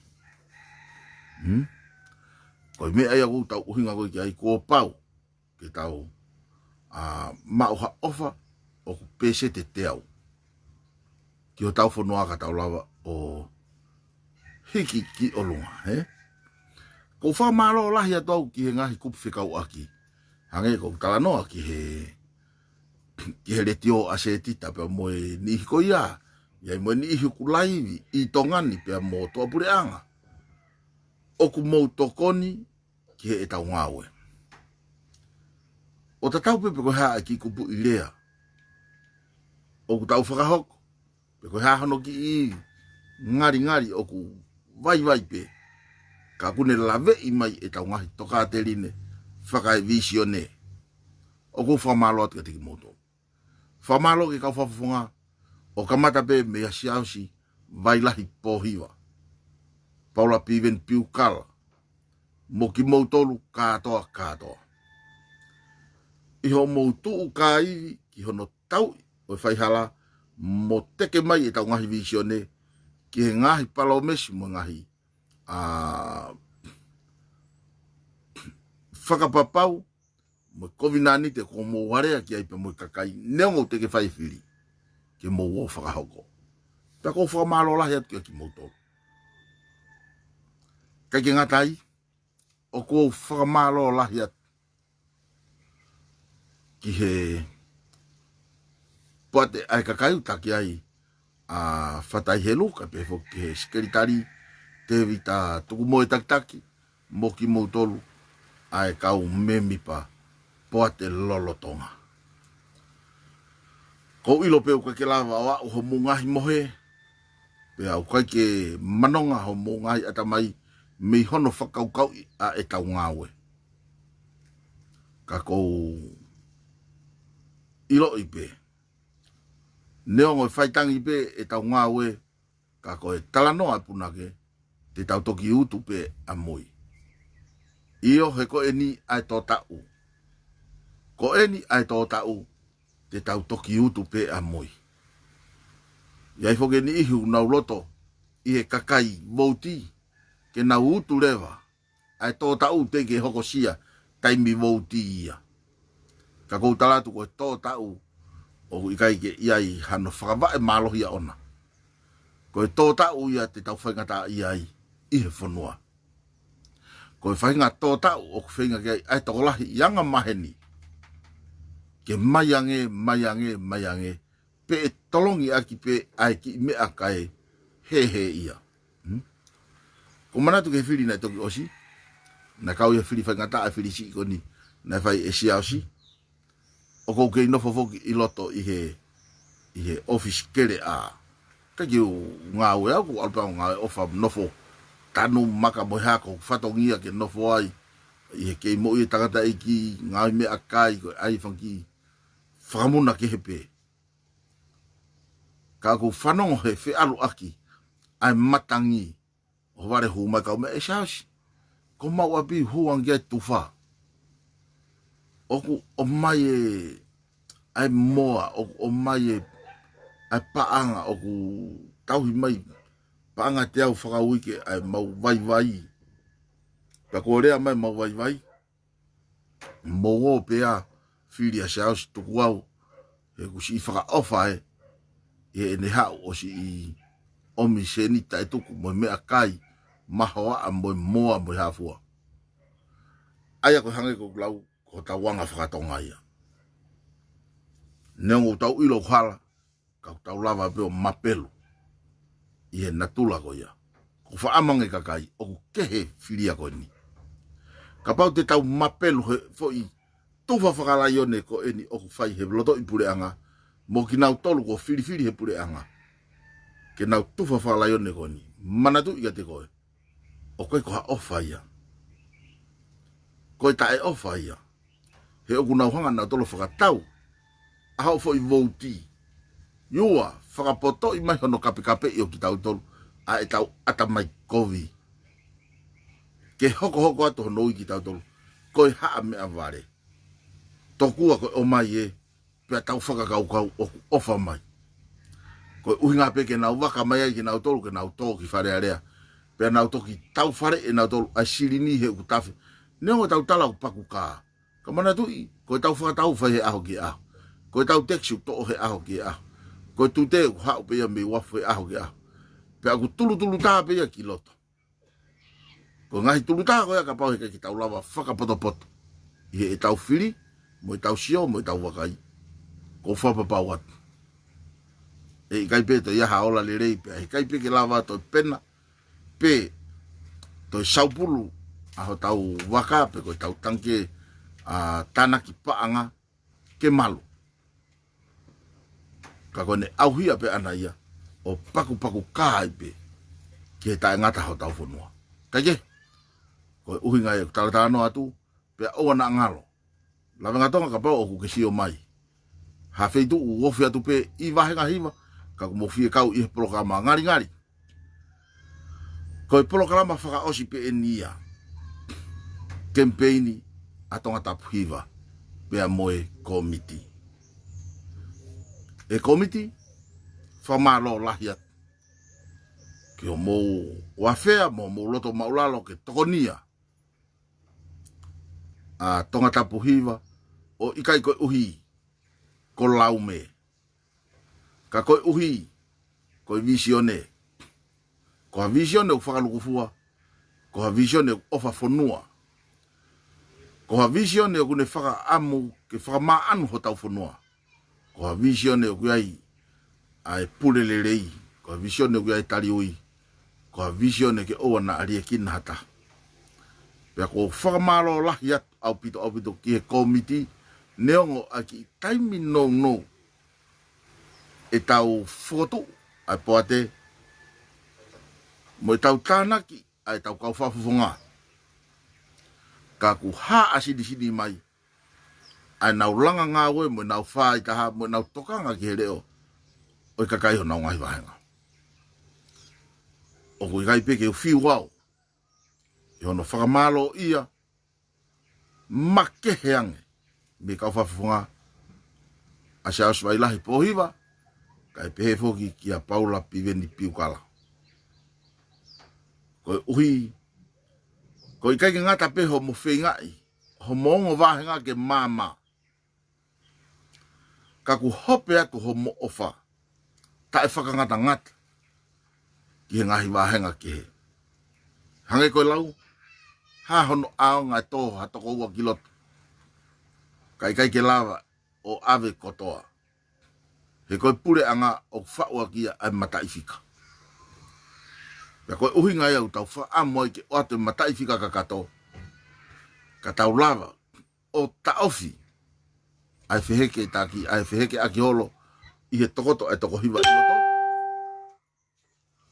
Hmm? Ko e meʻa ia ʻoku tau ʻuhinga ko ē ki ai, kuo pau ke tau, ʻa, maʻu ha ʻofa ʻoku pēseti ʻe teau ki hotau fonua ka tau lava ʻo hiki ki ʻolunga, hē? ʻOku ou fakamālō lahi atu au ki he ngaahi kupu fekauʻaki. Hangē ko ʻeku talanoa ki he, ki he letiō ʻa Setita pea mo e niʻihi ko ia, ʻi ai mo e niʻihi ʻoku laivi ʻi Tonga ni pea mo tuʻapuleʻanga. ʻOku mou tokoni ki heʻetau ngāue. ʻO tatau pē pe ko e hā e kiʻi kupuʻi lea ʻoku tau fakahoko, pe ko e hā hono kiʻi ngalingali, ʻoku vaivai pē, ka ʻoku ne laveʻi mai ʻetau ngaahi tokāteline fakaevīsione. ʻOku ou fakamālō atu kiate kimoutolu. Fakamālō ki he kau fakafofonga, ʻo kamata pē meia Siaosi Vailahi Pōhiva, Paula Piveni Piukala, mo kimoutolu kātoa kātoa. ʻI hoʻomou tuʻu kāivi ki hono tauʻi ʻo e faihala mo teke mai ʻetau ngaahi vīsione ki he ngaahi palōmesi mo e ngaahi, ʻa, fakapapau mo e kovinānite kuo mou alea ki ai pea mo e kakai, neongo ʻoku teʻeki fai e fili ke mou ō fakahoko. Pea ʻoku ou fakamālō lahi atu kiate kimoutolu. ʻIkai ke ngata ai, ʻoku ou fakamālō lahi atu ki he poate ʻa e kakai ʻoku taki ai ʻa Fatai Helu, kae pehē foki ki he sekelitali Tēvita Tukumoe Takitaki, mo kimoutolu ʻa e kau mēmipa poate lolotonga. ʻOku ou ʻilo pē ʻoku ʻikai ke lava ʻo aʻu homou ngaahi mohe, pea ʻoku ʻikai ke manonga homou ngaahi ʻatamai mei hono fakakaukauʻi ʻa ʻetau ngāue. Ka ʻoku ou ʻiloʻi pē Neongo ʻe faitangi pē ʻetau ngāue, ka ko e talanoa ʻa e punake, te tau toki utu pē ʻamui. ʻIo, he ko eni ʻa e tō taʻu. Ko eni ʻa e tō taʻu, te tau toki utu pē ʻamui. ʻI ai foki e niʻihi ʻoku nau loto ʻi he kakai vouti ke nau utu leva ʻa e tō taʻu, teʻeki ke hokosia taimi vouti ia. Ka ʻoku ou tala atu ko e tō taʻu ʻoku ʻikai ke ʻi ai hano fakavaʻe mālohi ʻaʻona. Ko e tō taʻu ia te tau faingataʻaʻia ai ʻi he fonua. Ko e faʻahinga tō taʻu ʻoku feinga ki ai ʻa e tokolahi ʻi anga maheni ke mai ange, mai ange, mai ange, pea ʻe tolongi ʻaki pē ʻa e kiʻi meʻa kae hēhē ia. Hmm? ʻOku ou manatu ki he fili naʻe toki ʻosi, naʻe kau ʻi he fili faingataʻa, fili siʻi ko eni naʻe fai ʻe Siaosi. ʻOku ou kei nofo foki ʻi loto ʻi he, ʻi he ʻōfisi kele ʻa. Ka ʻikai ke u ngāue au, ʻoku ou ʻalu pē au ngāue ʻofa, nofo tanu maka mo e hā ko e fatongia ke nofo ai. ʻI he kei moʻui e tangataʻeiki, ngāue meʻakai, ko e ʻai fanga kiʻi fakamuna kehe pē. Ka ʻoku ou fanongo he feʻaluʻaki ʻa e matangi ʻo e vale, hū mai kau meʻa, ʻe Siaosi, ko homau ʻapi hū ange ki ai e tufa. ʻOku ʻomai e, ʻa e moa, ʻoku ʻomai e, ʻa e paʻanga, ʻoku tauhi mai paʻanga teau fakauike ʻa e mau vaivai. Pea ko e lea mai mau vaivai, mou ō pē ā, fili ʻa Siaosi, tuku au, he ʻoku siʻi fakaʻofa ē, ʻi heʻene haʻu ʻo siʻi ʻomi sēniti taʻetuku mo e meʻakai, mahoaʻa mo e moa mo e hā fua. ʻA ia ko e hangē ko ʻeku lau, ko hotau anga fakatonga ia. Neongo ʻoku tau ʻilo ʻoku hala, ka ʻoku tau lava pē ʻo mapelu ʻi he natula ko ia. ʻOku faʻa ʻamange kakai ʻoku kehe filia ko eni. Kapau te tau mapelu he foʻi tufa fakalaione ko eni ʻoku fai he lotoʻi puleʻanga, mo kinautolu kuo filifili he puleʻanga ke nau tufa fakalaione ko eni, manatuʻi kiate koe, ʻoku ʻikai ko ha ʻofa ia. Ko e taʻeʻofa ia. He ʻoku nau hanga nautolu ʻo fakatau ʻa hoʻo foʻi vouti. ʻIo, fakapotoʻi mai hono kapekapeʻi ʻo kitautolu ʻa ʻetau ʻatamai kovi, ke hokohoko atu hono ui kitautolu ko e haʻa meʻavale. Tokua ko e ʻomai ē, pea tau fakakaukau ʻoku ʻofa mai. Ko e ʻuhinga pē ke nau vaka mai ai kinautolu ke nau tō ki Fale Alea, pea nau toki tau fale ʻe nautolu ʻa e silini he ʻoku tafe. Neongo ʻetau tala ʻoku paku kā, ka manatuʻi, ko ʻetau fakatau fai he ʻaho ki he ʻaho. Ko ʻetau tekisi ʻoku toʻo he ʻaho ki he ʻaho. Ko e tute ʻoku haʻu pē ia mei uafu he ʻaho ki he ʻaho. Pea ʻoku tulutulutā pē ia ki loto. Ko e ngaahi tulutā ko ia kapau he ʻikai ke tau lava fakapotopoto ʻi heʻetau fili, mo ʻetau sio, mo ʻetau vakai, ʻoku ou fakapapau atu ʻe ʻikai pē toe ʻi ai ha ola lelei, pea ʻe ʻikai pē ke lava toe pena, pe toe saupulu ʻa hotau vaka, pe ko ʻetau tangikē ʻa e tānaki paʻanga ke malu. Ka ko ʻene ʻauhia pē ʻana ia ʻo pakupaku kā ai pē ki he taʻengata hotau fonua. Kae kehe, ko e ʻuhinga ia ʻeku talatalanoa atu, pea ʻoua naʻa ngalo. Lavengatonga, kapau ʻoku ke sio mai ha feituʻu, ofi atu pē ʻi vāhenga hiva, ka ʻoku mou fie kau ʻi he polokalama ngalingali. Ko e polokalama fakaʻosi pē eni ia, kemipeini ʻa Tongatapu Hiva pea mo e kōmiti. ʻE kōmiti, fakamālō lahi atu ki hoʻomou ʻofa mo hoʻomou loto maʻulalo ke tokonia ʻa Tongatapu Hiva, ʻo ʻikai koeʻuhi ko laume, ka koeʻuhi ko e vīsone. Ko ha vīsone ʻoku fakalūkufua, ko ha vīsone ʻoku ʻofa fonua, ko ha vīsone ʻoku ne fakaʻamu ke fakamāʻanu hotau fonua, ko ha vīsone ʻoku ʻi ai ʻa e pule lelei, ko ha vīsone ʻoku ʻi ai e taliui, ko ha vīsone ke ʻoua naʻa liʻekina ha taha. Pea ʻoku ou fakamālō lahi atu ʻaupito, ʻaupito ki he kōmiti, neongo ʻa e kiʻi taimi nounou ʻetau fokotuʻu ʻa e poate mo ʻetau tānaki ʻa ʻetau kau fakafofonga. Ka ʻoku hā ʻa e sinisini mai ʻa ʻenau langa ngāue mo ʻenau faitaha mo ʻenau tokanga ki he leʻo ʻo e kakai honau ngaahi vāhenga. ʻOku ʻikai pē ke u fiu au ʻi hono fakamālōʻia makehe ange mei he kau fakafofonga ʻa Siaosi Vailahi Pōhiva, kae pehē foki kia Paula Piveni Piukala. Koeʻuhi, ko e ʻikai ke ngata pē hoʻomo feingaʻi hoʻomo ongo vāhenga ke maama, ka kuo hopo atu hoʻomo ʻofa taʻefakangatangata ki he ngaahi vāhenga kehe. Hangē ko e lau, hā hono ʻaonga ʻo e tō ha toko ua ki loto, ka ʻikai ke lava ʻo ʻave kotoa? He ko e puleʻanga ʻoku faʻu ʻaki ia ʻa e mataʻifika. Pea ko e ʻuhinga ia ʻoku tau fakaʻamu ai ke ʻoatu e mataʻifika kakato, ka tau lava ʻo taʻofi ʻa e feheke taki, ʻa e feheke ʻaki holo ʻi he tokoto ʻa e toko hiva ʻi loto,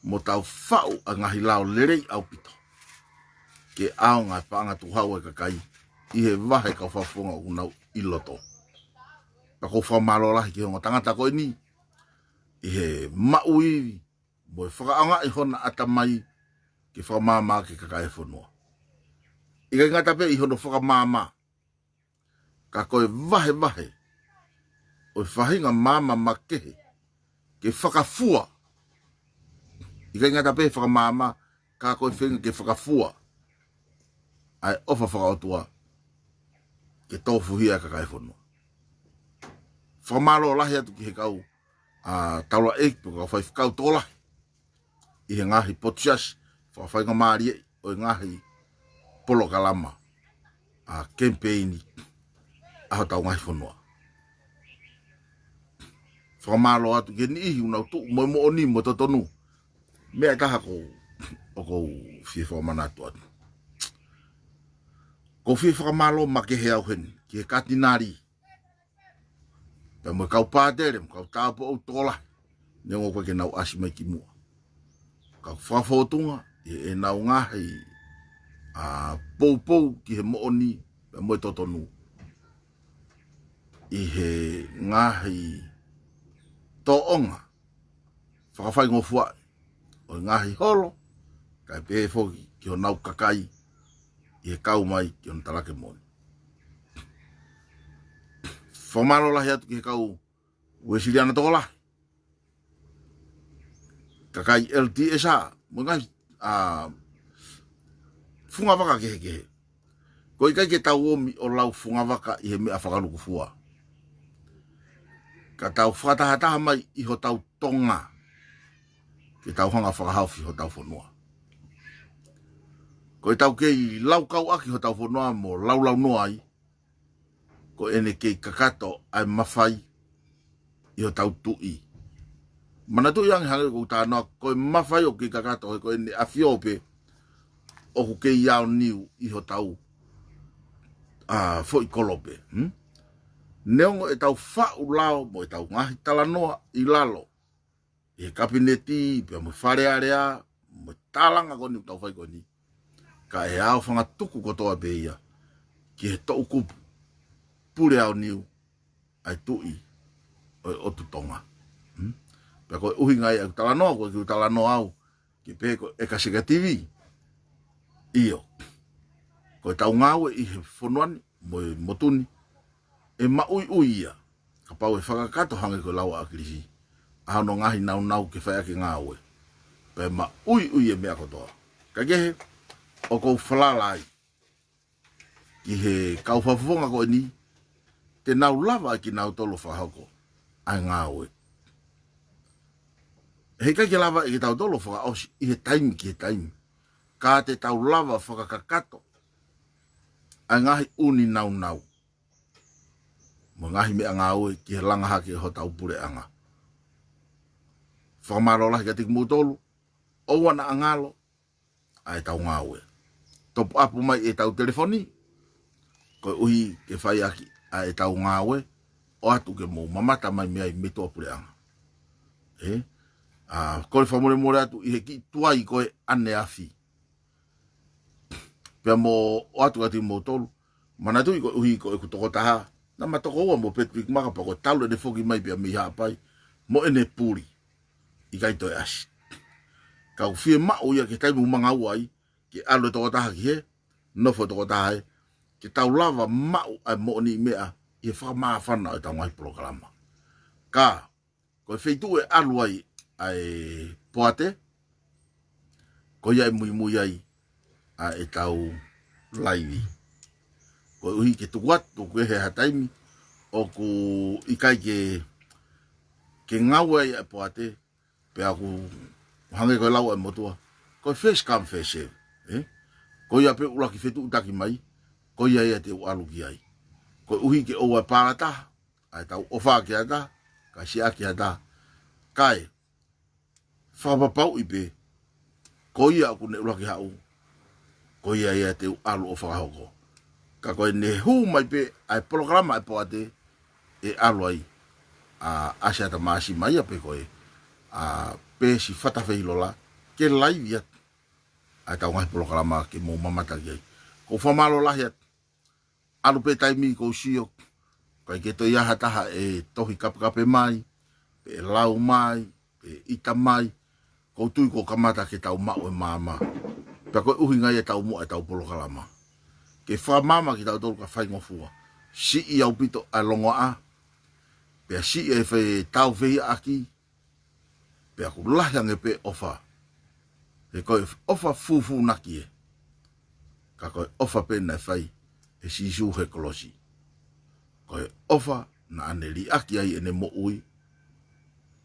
mo tau faʻu ʻa e ngaahi lao lelei ʻaupito ke ʻaonga e paʻanga tukuhau ʻa e kakai ʻi he vahe kau fakafofonga ʻoku nau ʻi loto. Pea ʻoku ou fakamālō lahi ki he ongo tangata ko eni ʻi he maʻu ivi mo e fakaʻaongaʻi hona ʻatamai ke fakamaama ki he kakai e fonua. ʻIkai ngata pē ʻi hono fakamaama, ka ko e vahevahe ʻo e faʻahinga maama makehe ke fakafua. ʻIkai ngata pē he fakamaama, ka ko e feinga ke fakafua ʻa e ʻofa fakaʻotua ke tofuhia e kakai e fonua. Fakamālō lahi atu ki he kau, ʻa, taulaʻeiki pe ko e kau faifekau tokolahi ʻi he ngaahi potu siasi, fakafaingamālieʻi ʻo e ngaahi polokalama, ʻa, kemipeini ʻa hotau ngaahi fonua. Fakamālō atu ki he niʻihi ʻoku nau tuʻu mo e moʻoni mo e totonu. Meʻa ʻe taha ʻoku ou, ʻoku ou fie fakamanatu atu. ʻOku ou fie fakamālō makehe au heni ki he katinali pea mo e kau pātele, mo e kau tāupoʻou tokolahi, neongo ʻoku ʻikai ke nau ʻasi mai ki muʻa, ka ʻoku fakafōtunga ʻi heʻenau ngaahi, ʻa, poupou ki he moʻoni pea mo e totonu ʻi he ngaahi tōʻonga fakafaingofuaʻi ʻo e ngaahi holo, kae pehē foki ki honau kakai ʻi he kau mai ki hono talaki moʻoni. Fakamālō lahi atu ki he kau Uēsiliana tokolahi, kakai L T S A, mo e ngaahi, ʻa, fungavaka kehekehe. ʻOku ʻikai ke tau ōmi ʻo lau fungavaka ʻi he meʻa fakalukufua, ka tau fakatahataha mai ʻi hotau Tonga ke tau hanga ʻo fakahaofi hotau fonua. Ko ʻetau kei laukau ʻaki hotau fonua mo laulaunoa ai, ko ʻene kei kakato ʻa e mafai ʻi hotau tuʻi. Manatuʻi ange, hangē ko ʻeku talanoa, ko e mafai ʻoku kei kakato he ko ʻEne ʻAfio pē ʻoku kei aoniu ʻi hotau, ʻa, foʻi kolope. Hmm? Neongo ʻetau faʻu lao mo ʻetau ngaahi talanoa ʻi lalo ʻi he Kapineti pea mo e Fale Alea, mo e tālanga ko eni ʻoku tau fai ko eni, ka ʻe aofangatuku kotoa pē ia ki he toʻukupu pule aoniu ʻa e Tuʻi ʻo e ʻOtu Tonga. Hmm? Pea ko e ʻuhinga ia ʻeku talanoa, ʻoku ʻikai ke u talanoa au ke pehē ko e ʻEkisekuitivi. ʻIo, ko ʻetau ngāue ʻi he fonua ni mo e motu ni, ʻe maʻuiʻui ia kapau ʻe fakakakato hangē ko e lau ʻa ʻAkilisi, ʻa hono ngaahi naunau ke fai ʻaki e ngāue, pea ʻe maʻuiʻui e meʻa kotoa. Kae kehe, ʻoku ou falala ai ki he kau fakafofonga ko eni, te nau lava ʻe kinautolu ʻo fakahoko ʻa e ngāue. He ʻikai ke lava ʻe kitautolu ʻo fakaʻosi ʻi he taimi ki he taimi, ka te tau lava ʻo fakakakato ʻa e ngaahi ʻū naunau mo e ngaahi meʻangāue ki he langa hake ʻo hotau puleʻanga. Fakamālō lahi kiate kimoutolu, ʻoua naʻa ngalo ʻa ʻetau ngāue. Topuʻapu mai ʻetau telefoni, koeʻuhi ke fai ʻaki ʻa ʻetau ngāue, ʻoatu ke mou mamata mai mei ai mei tuʻa puleʻanga. ʻE? ʻA, kole fakamolemole atu ʻi he kiʻi tuai ko ē ʻaneafi. Pea mo ʻoatu kiate kimoutolu, manatuʻi koeʻuhi ko ʻeku tokotaha, naʻa ma tokoua mo Patrick Maka, pea ko e talu ʻene foki mai pea mei Haʻapai mo ʻene puli. ʻikai toe ʻasi. Ka ʻoku fiemaʻu ia ki he taimi ʻoku manga ua ai, ke ʻalu e tokotaha ki hē, nofo e tokotaha hē, ke tau lava maʻu ʻa e moʻoniʻi meʻa ʻi he fakamāfana ʻo ʻetau ngaahi polokalama. Ka, ko e feituʻu ʻe ʻalu ai ʻa e poate, ko ia ʻe muimui ai ʻa ʻetau laivi. Koeʻuhi ke tuku atu, ʻoku ʻi ai ha taimi ʻoku ʻikai ke, ke ngāue ai ʻa e poate, pea ʻoku hangē ko e lau ʻa e motuʻa, ko e first come, first serve, ē? Ko ia pē ʻuluaki fetuʻutaki mai, ko ia ia te u ʻalu ki ai. Koeʻuhi ke ʻoua ʻe palataha ʻa ʻetau ʻofa ki ha taha, kae siʻaki ha taha. Kae fakapapauʻi pē, ko ia ʻoku ne ʻuluaki haʻu, ko ia ia te u ʻalu ʻo fakahoko. Ka ko ʻene hū mai pē ʻa e polokalama ʻa e poate, ʻe ʻalu ai ʻa Asiata Māsima ia pe ko e, ʻa, peesi Fatafehilola, ke laivi atu ʻa ʻetau ngaahi polokalama ke mou mamata ki ai. Ko e fakamālō lahi atu, ʻalu pē taimi ʻoku ou sio, ʻikai ke toe ʻi ai ha taha ʻe tohi kapekape mai, pe ʻe lau mai, pe ʻe ʻita mai, ʻoku ou tui kuo kamata ke tau maʻu e maama. Pea ko e ʻuhinga ia ʻetau muʻa ʻetau polokalama. Ke fakamaama kitautolu ka faingofua. Siʻi ʻaupito ʻa e longoaʻa, pea siʻi e fai tau fehiʻaki, pea ʻoku lahi ange pē ʻofa. He ko e ʻofa fūfūnaki ē. Ka ko e ʻofa pē naʻe fai ʻe Sīsū he kolosi. Ko e ʻofa naʻa ne liʻaki ai ʻene moʻui.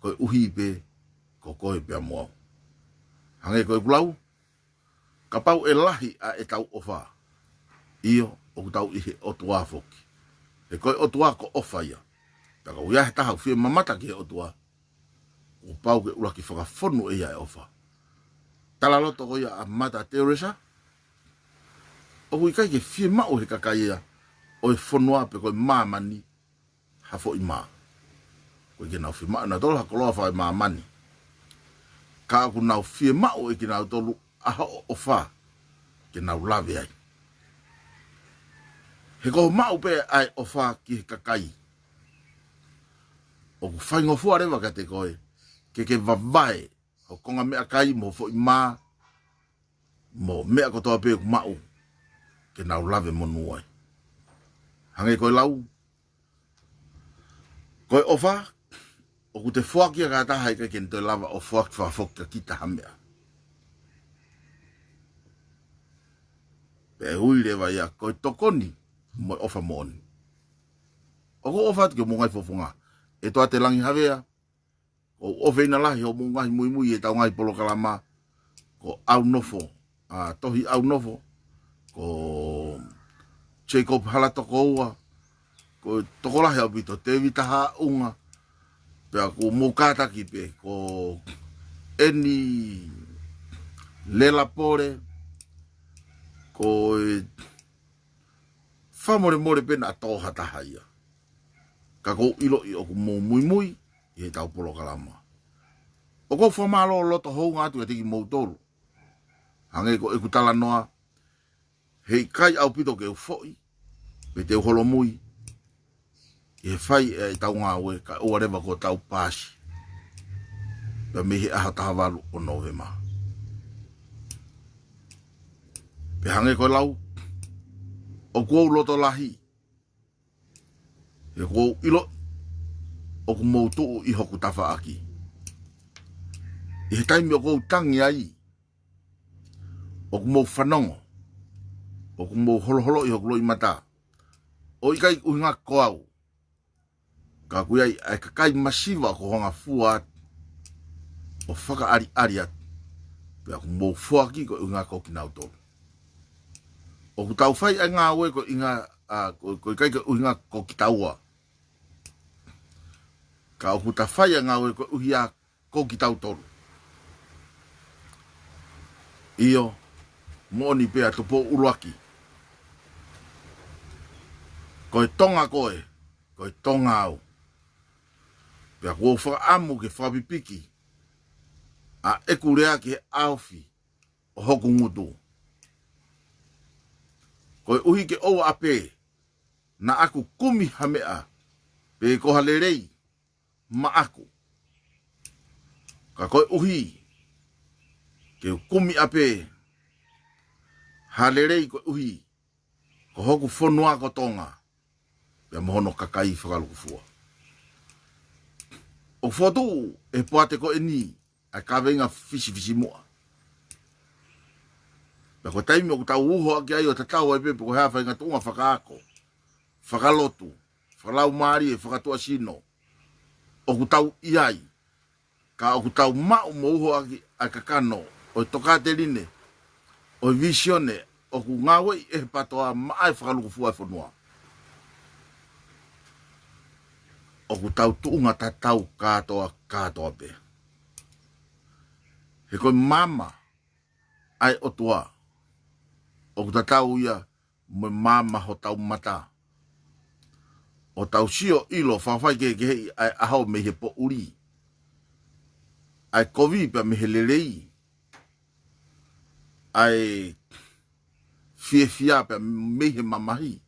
Koeʻuhi pē ko koe pea mo au. Hangē ko ʻeku lau, kapau ʻe lahi ʻa ʻetau ʻofa, ʻio, ʻoku tau ʻi he ʻOtua foki. He ko e ʻOtua ko ʻofa ia. Pea ka ʻoku ʻi ai ha taha ʻoku fie mamata ki he ʻOtua, kuo pau ke ʻuluaki fakafonu ʻe ia e ʻofa. Talaloto ko ia ʻa Mata Teresa, ʻoku ʻikai ke fiemaʻu he kakai ia ʻo e fonua pe ko e māmani ha foʻi mā. ʻOku ʻikai ke nau fiemaʻu ʻe nautolu ha koloa fakaemāmani. Ka ʻoku nau fiemaʻu ʻe kinautolu ʻa hoʻo ʻofa ke nau lave ai. He ko hoʻo maʻu pē ʻa e ʻofa ki he kakai, ʻoku faingofua leva kiate koe ke ke vavae ho konga meʻakai mo e foʻi mā, mo e meʻa kotoa pē ʻoku maʻu, ke nau lave monū ai. Hangē ko e lau, ko e ʻofa, ʻoku te foaki ia ki ha taha ʻikai ke ne toe lava ʻo foaki fakafoki kia kita ha meʻa. Pea ʻe ui leva ia ko e tokoni mo e ʻofa moʻoni. ʻOku ou ʻofa atu ki homou ngaahi fofonga. ʻEtoa Telangi Havea, ʻoku ou ʻofeina lahi hoʻomou ngaahi muimui ʻi heʻetau ngaahi polokalama, ko ʻAunofo, ʻa, Tohi ʻAunofo, ko Jacob Halatokoua, ko e tokolahi ʻaupito, Tēvita Haʻunga, pea ʻoku mou kātaki pē, ko ʻEni Lelapole, ko e fakamolemole pē naʻa tō ha taha ia. Ka ʻoku ou ʻiloʻi ʻoku mou muimui ʻi heʻetau polokalama. ʻOku ou fakamālō loto hounga atu kiate kimoutolu. Hangē ko ʻeku talanoa, heʻikai ʻaupito ke u foʻi, pe te u holomui, ʻi he fai ʻetau ngāue kae ʻoua leva kuo tau paasi. Pea mei he ʻaho taha valu ʻo Nōvema. Pea hangē ko e lau, ʻoku ou loto lahi, he ʻoku ou ʻiloʻi ʻoku mou tuʻu ʻi hoku tafaʻaki. ʻI he taimi ʻoku ou tangi ai, ʻoku mou fanongo, ʻoku mou holoholoʻi hoku loʻimata. ʻOku ʻikai ʻuhinga ko au, ka ʻoku ʻi ai ʻa e kakai masiva ʻoku hanga ʻo fua atu, ʻo fakaʻaliʻali atu. Pea ʻoku mou foaki ko e ʻuhinga ko kinautolu. ʻOku tau fai ʻa e ngāue ko e ʻuhinga, ʻa, ko, ʻoku ʻikai ko e ʻuhinga ko kitaua. Ka ʻoku ta fai ʻa e ngāue ko e ʻuhinga ko kitautolu. ʻIo, moʻoni pē ʻa Tupou ʻUluaki. Ko e Tonga koe, ko e Tonga au. Pea ʻoku ou fakaʻamu ke fakapipiki ʻa ʻeku lea ki he ʻaofi ʻo hoku ngutu. Koeʻuhi ke ʻoua ʻe pehē naʻa ku kumi ha meʻa, pe ko ha lelei maʻaku. Ka koeʻuhi ke u kumi ʻapē ha lelei koeʻuhi ko hoku fonua ko Tonga pea mo hono kakai fakalūkufua. ʻOku fokotuʻu ʻe he poate ko eni ʻa e kaveinga fisifisimuʻa. Pea ko e taimi ʻoku tau uho ʻaki ai ʻo tatau ai pē pe ko e hā e faʻahinga tuʻunga fakaako, fakalotu, fakalaumālie, fakatuʻasino ʻoku tau ʻi ai, ka ʻoku tau maʻu mo uho ʻaki ʻa e kakano ʻo e tokāteline, ʻo e vīsone ʻoku ngāueʻi ʻe he PATOA maʻa e fakalūkufua e fonua. ʻOku tau tuʻunga tatau kātoa, kātoa pē. He ko e maama ʻa e ʻOtua ʻoku tatau ia mo e maama hotau mata, ʻo tau sio ʻilo fakafaikehekeheʻi ʻa e ʻaho mei he poʻuli, ʻa e kovi pea mei he lelei, ʻa e fiefia pea mei he mamahi.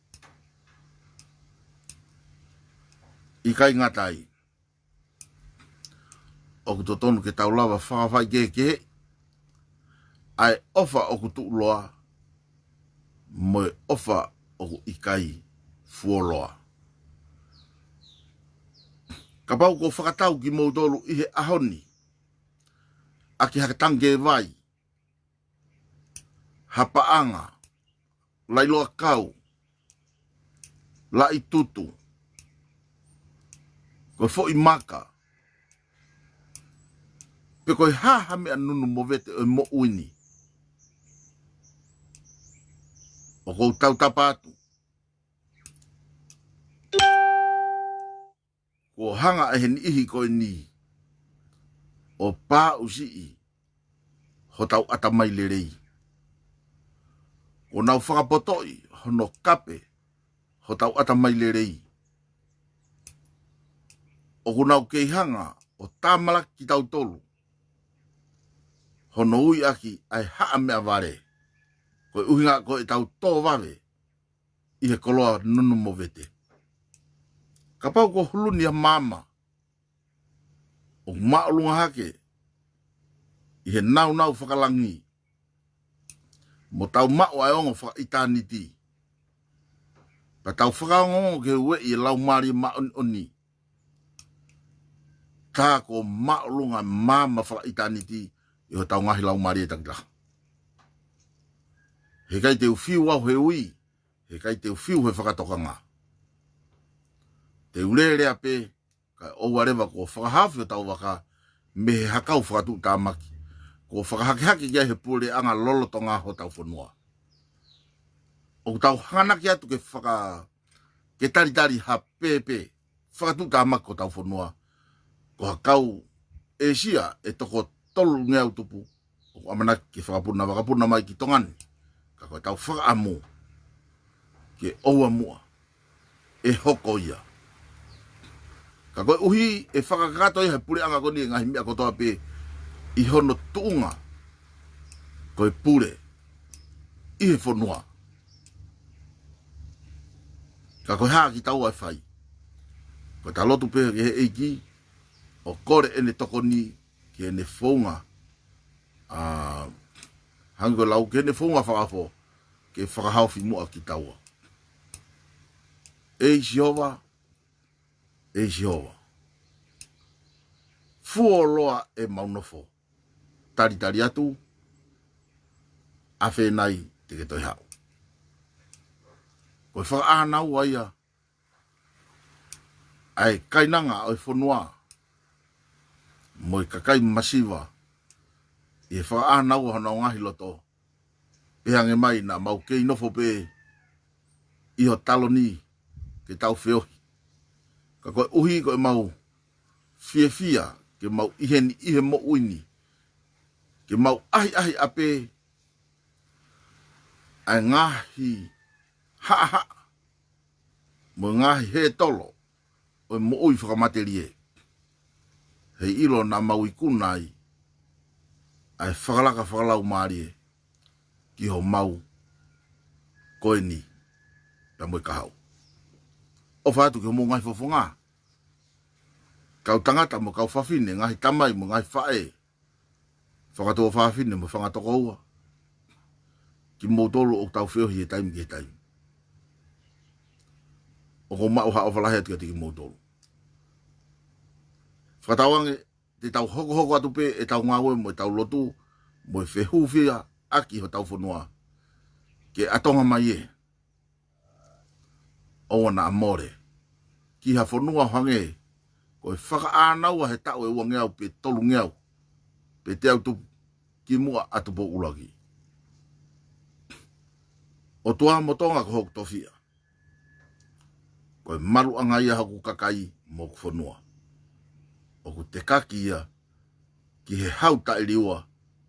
ʻIkai ngata ai, ʻoku totonu ke tau lava fakafaikehekeheʻi ʻa e ʻofa ʻoku tuʻuloa mo e ʻofa ʻoku ʻikai fuoloa. Kapau kuo fakatau kimoutolu ʻi he ʻaho ni ʻaki ha tangikē vai, ha paʻanga, laʻi loʻakau, laʻi tutu, ko e foʻi maka, pe ko e hā ha meʻa nunu movete ʻo e moʻui ni, ʻoku ou tautapa atu kuo hanga ʻe he niʻihi ko eni ʻo pāʻusiʻi hotau ʻatamai lelei. Kuo nau fakapotoʻi hono kape hotau ʻatamai lelei. ʻOku nau kei hanga ʻo tāmalaki kitautolu hono ui ʻaki ʻa e haʻa meʻavale, ko e ʻuhinga ko ʻetau tō vave ʻi he koloa nunu movete. Kapau kuo hulu ni ha maama ʻoku māʻolunga hake ʻi he nāunau fakalangi, mo tau maʻu ʻa e ongo fakaʻitāniti, pea tau fakaongoongo ke ueʻi e Laumālie Māʻoniʻoni, tā kuo māʻolunga maama fakaʻitāniti ʻi hotau ngaahi laumālie takitaha. Heʻikai te u fiu au he ui, heʻikai te u fiu he fakatokanga. Te u lele pē, kae ʻoua leva kuo fakahaofi hotau vaka mei he hakau fakatuʻutāmaki kuo fakahakehake ki ai he puleʻanga lolotonga hotau fonua. ʻOku tau hanganaki atu ke faka-, ke talitali ha pēpē fakatuʻutāmaki ki hotau fonua. Ko ha kau ʻĒsia ʻe toko tolungeau tupu ʻoku ʻamanaki ke fakapuna, vakapuna mai ki Tonga ni. Ka ko ʻetau fakaʻamu ke ʻoua muʻa ʻe hoko ia. Ka koeʻuhi ʻe fakakakato ia he puleʻanga ko eni e ngaahi meʻa kotoa pē ʻi hono tuʻunga ko e pule ʻi he fonua. Ka ko e hā kitaua ʻe fai? Ko ʻeta lotu pē ki he ʻEiki ʻo kole ʻene tokoni ki heʻene founga, ʻa, hangē ko e lau, ki heʻene founga fakaofo ke fakahaofi muʻa kitaua. ʻEi Sihova, ʻEi Sihova, fuoloa ʻemau nofo, talitali atu, ʻafē nai te ke toe haʻu? Ko e fakaʻānaua ia ʻa e kainanga ʻo e fonua mo e kakai masiva ʻi he fakaʻānaua honau ngaahi loto. Pehē ange mai naʻa mau kei nofo pē ʻi ho taloni ke tau feohi. Ka koeʻuhi ko ʻemau fiefia ke mau ʻi heni ʻi he moʻui ni, ke mau ʻahiʻahi ʻapē ʻa e ngaahi haʻahaʻa mo e ngaahi hētolo ʻo e moʻui fakamatelie. Heiʻilo naʻa mau ikuna ai ʻa e fakalaka fakalaumālie ki homau ko eni pea mo e kahaʻu. ʻOfa atu ki homou ngaahi fofonga. kau tangata mo kau fafine, ngaahi tamai mo ngaahi faʻē, fakatuofāfine mo fanga tokoua, kimoutolu ʻoku tau feohi he taimi ki he taimi. ʻOku ou maʻu ha ʻofa lahi atu kiate kimoutolu. Fakatauange te tau hokohoko atu pē ʻetau ngāue mo ʻetau lotu mo e fehūfia ʻaki hotau fonua ke ʻatonga mai ē, ʻoua naʻa mole ki ha fonua ʻo hangē ko e fakaʻānaua he taʻu ʻe uangeau pe tolungeau pe teau tupu kimuʻa ʻa Tupou ʻUluaki. ʻOtua mo Tonga ko hoku tofiʻa. Ko e maluʻanga ia hoku kakai mo hoku fonua. ʻOku tekaki ia ki he hau taʻeliua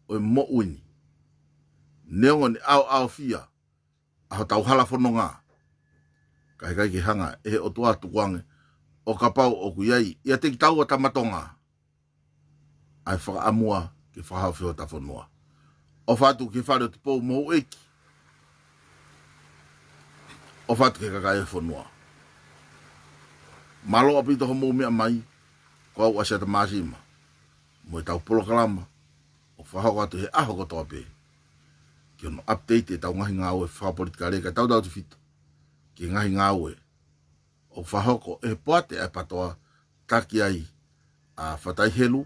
ʻo e moʻui ni. Neongo ʻene ʻaoʻaofia ʻa hotau hala fononga, ka heʻikai ke hanga ʻe he ʻOtua ʻo tukuange ʻo kapau ʻoku ʻi ai ʻiate kitaua tama Tonga ʻa e fakaʻamua ke fakahaofi hota fonua. ʻOfa atu ki he Fale ʻo Tupou mo houʻeiki. ʻOfa atu ki he kakai ʻo e fonua. Mālō ʻaupito hoʻomou meʻa mai, ko au ʻAsiata Māsima mo ʻetau polokalama ʻoku fakahoko atu he ʻaho kotoa pē, ke ono update ʻetau ngaahi ngāue fakapolitikale kae tautautefito ki he ngaahi ngāue ʻoku fakahoko ʻe he poate ʻa e PATOA, taki ai ʻa Fatai Helu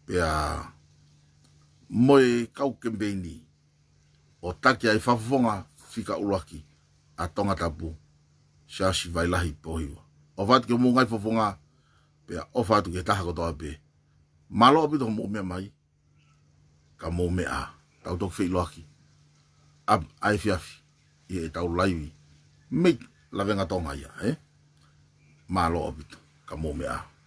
pea mo e kau kemipeini, ʻo taki ai Fakafofonga Fika ʻUluaki ʻa Tongatapu, Siaosi Vailahi Pōhiva. ʻOfa atu ki hoʻomou ngaahi fofonga pea ʻofa atu ki he taha kotoa pē. Mālō ʻaupito hoʻomou meʻa mai, ka mou meʻa ā. Tau toki feʻiloaki ʻa, ʻa e efiafi ʻi heʻetau laivi mei Lavengatonga ia, ē? Mālō ʻaupito, ka mou meʻa ā.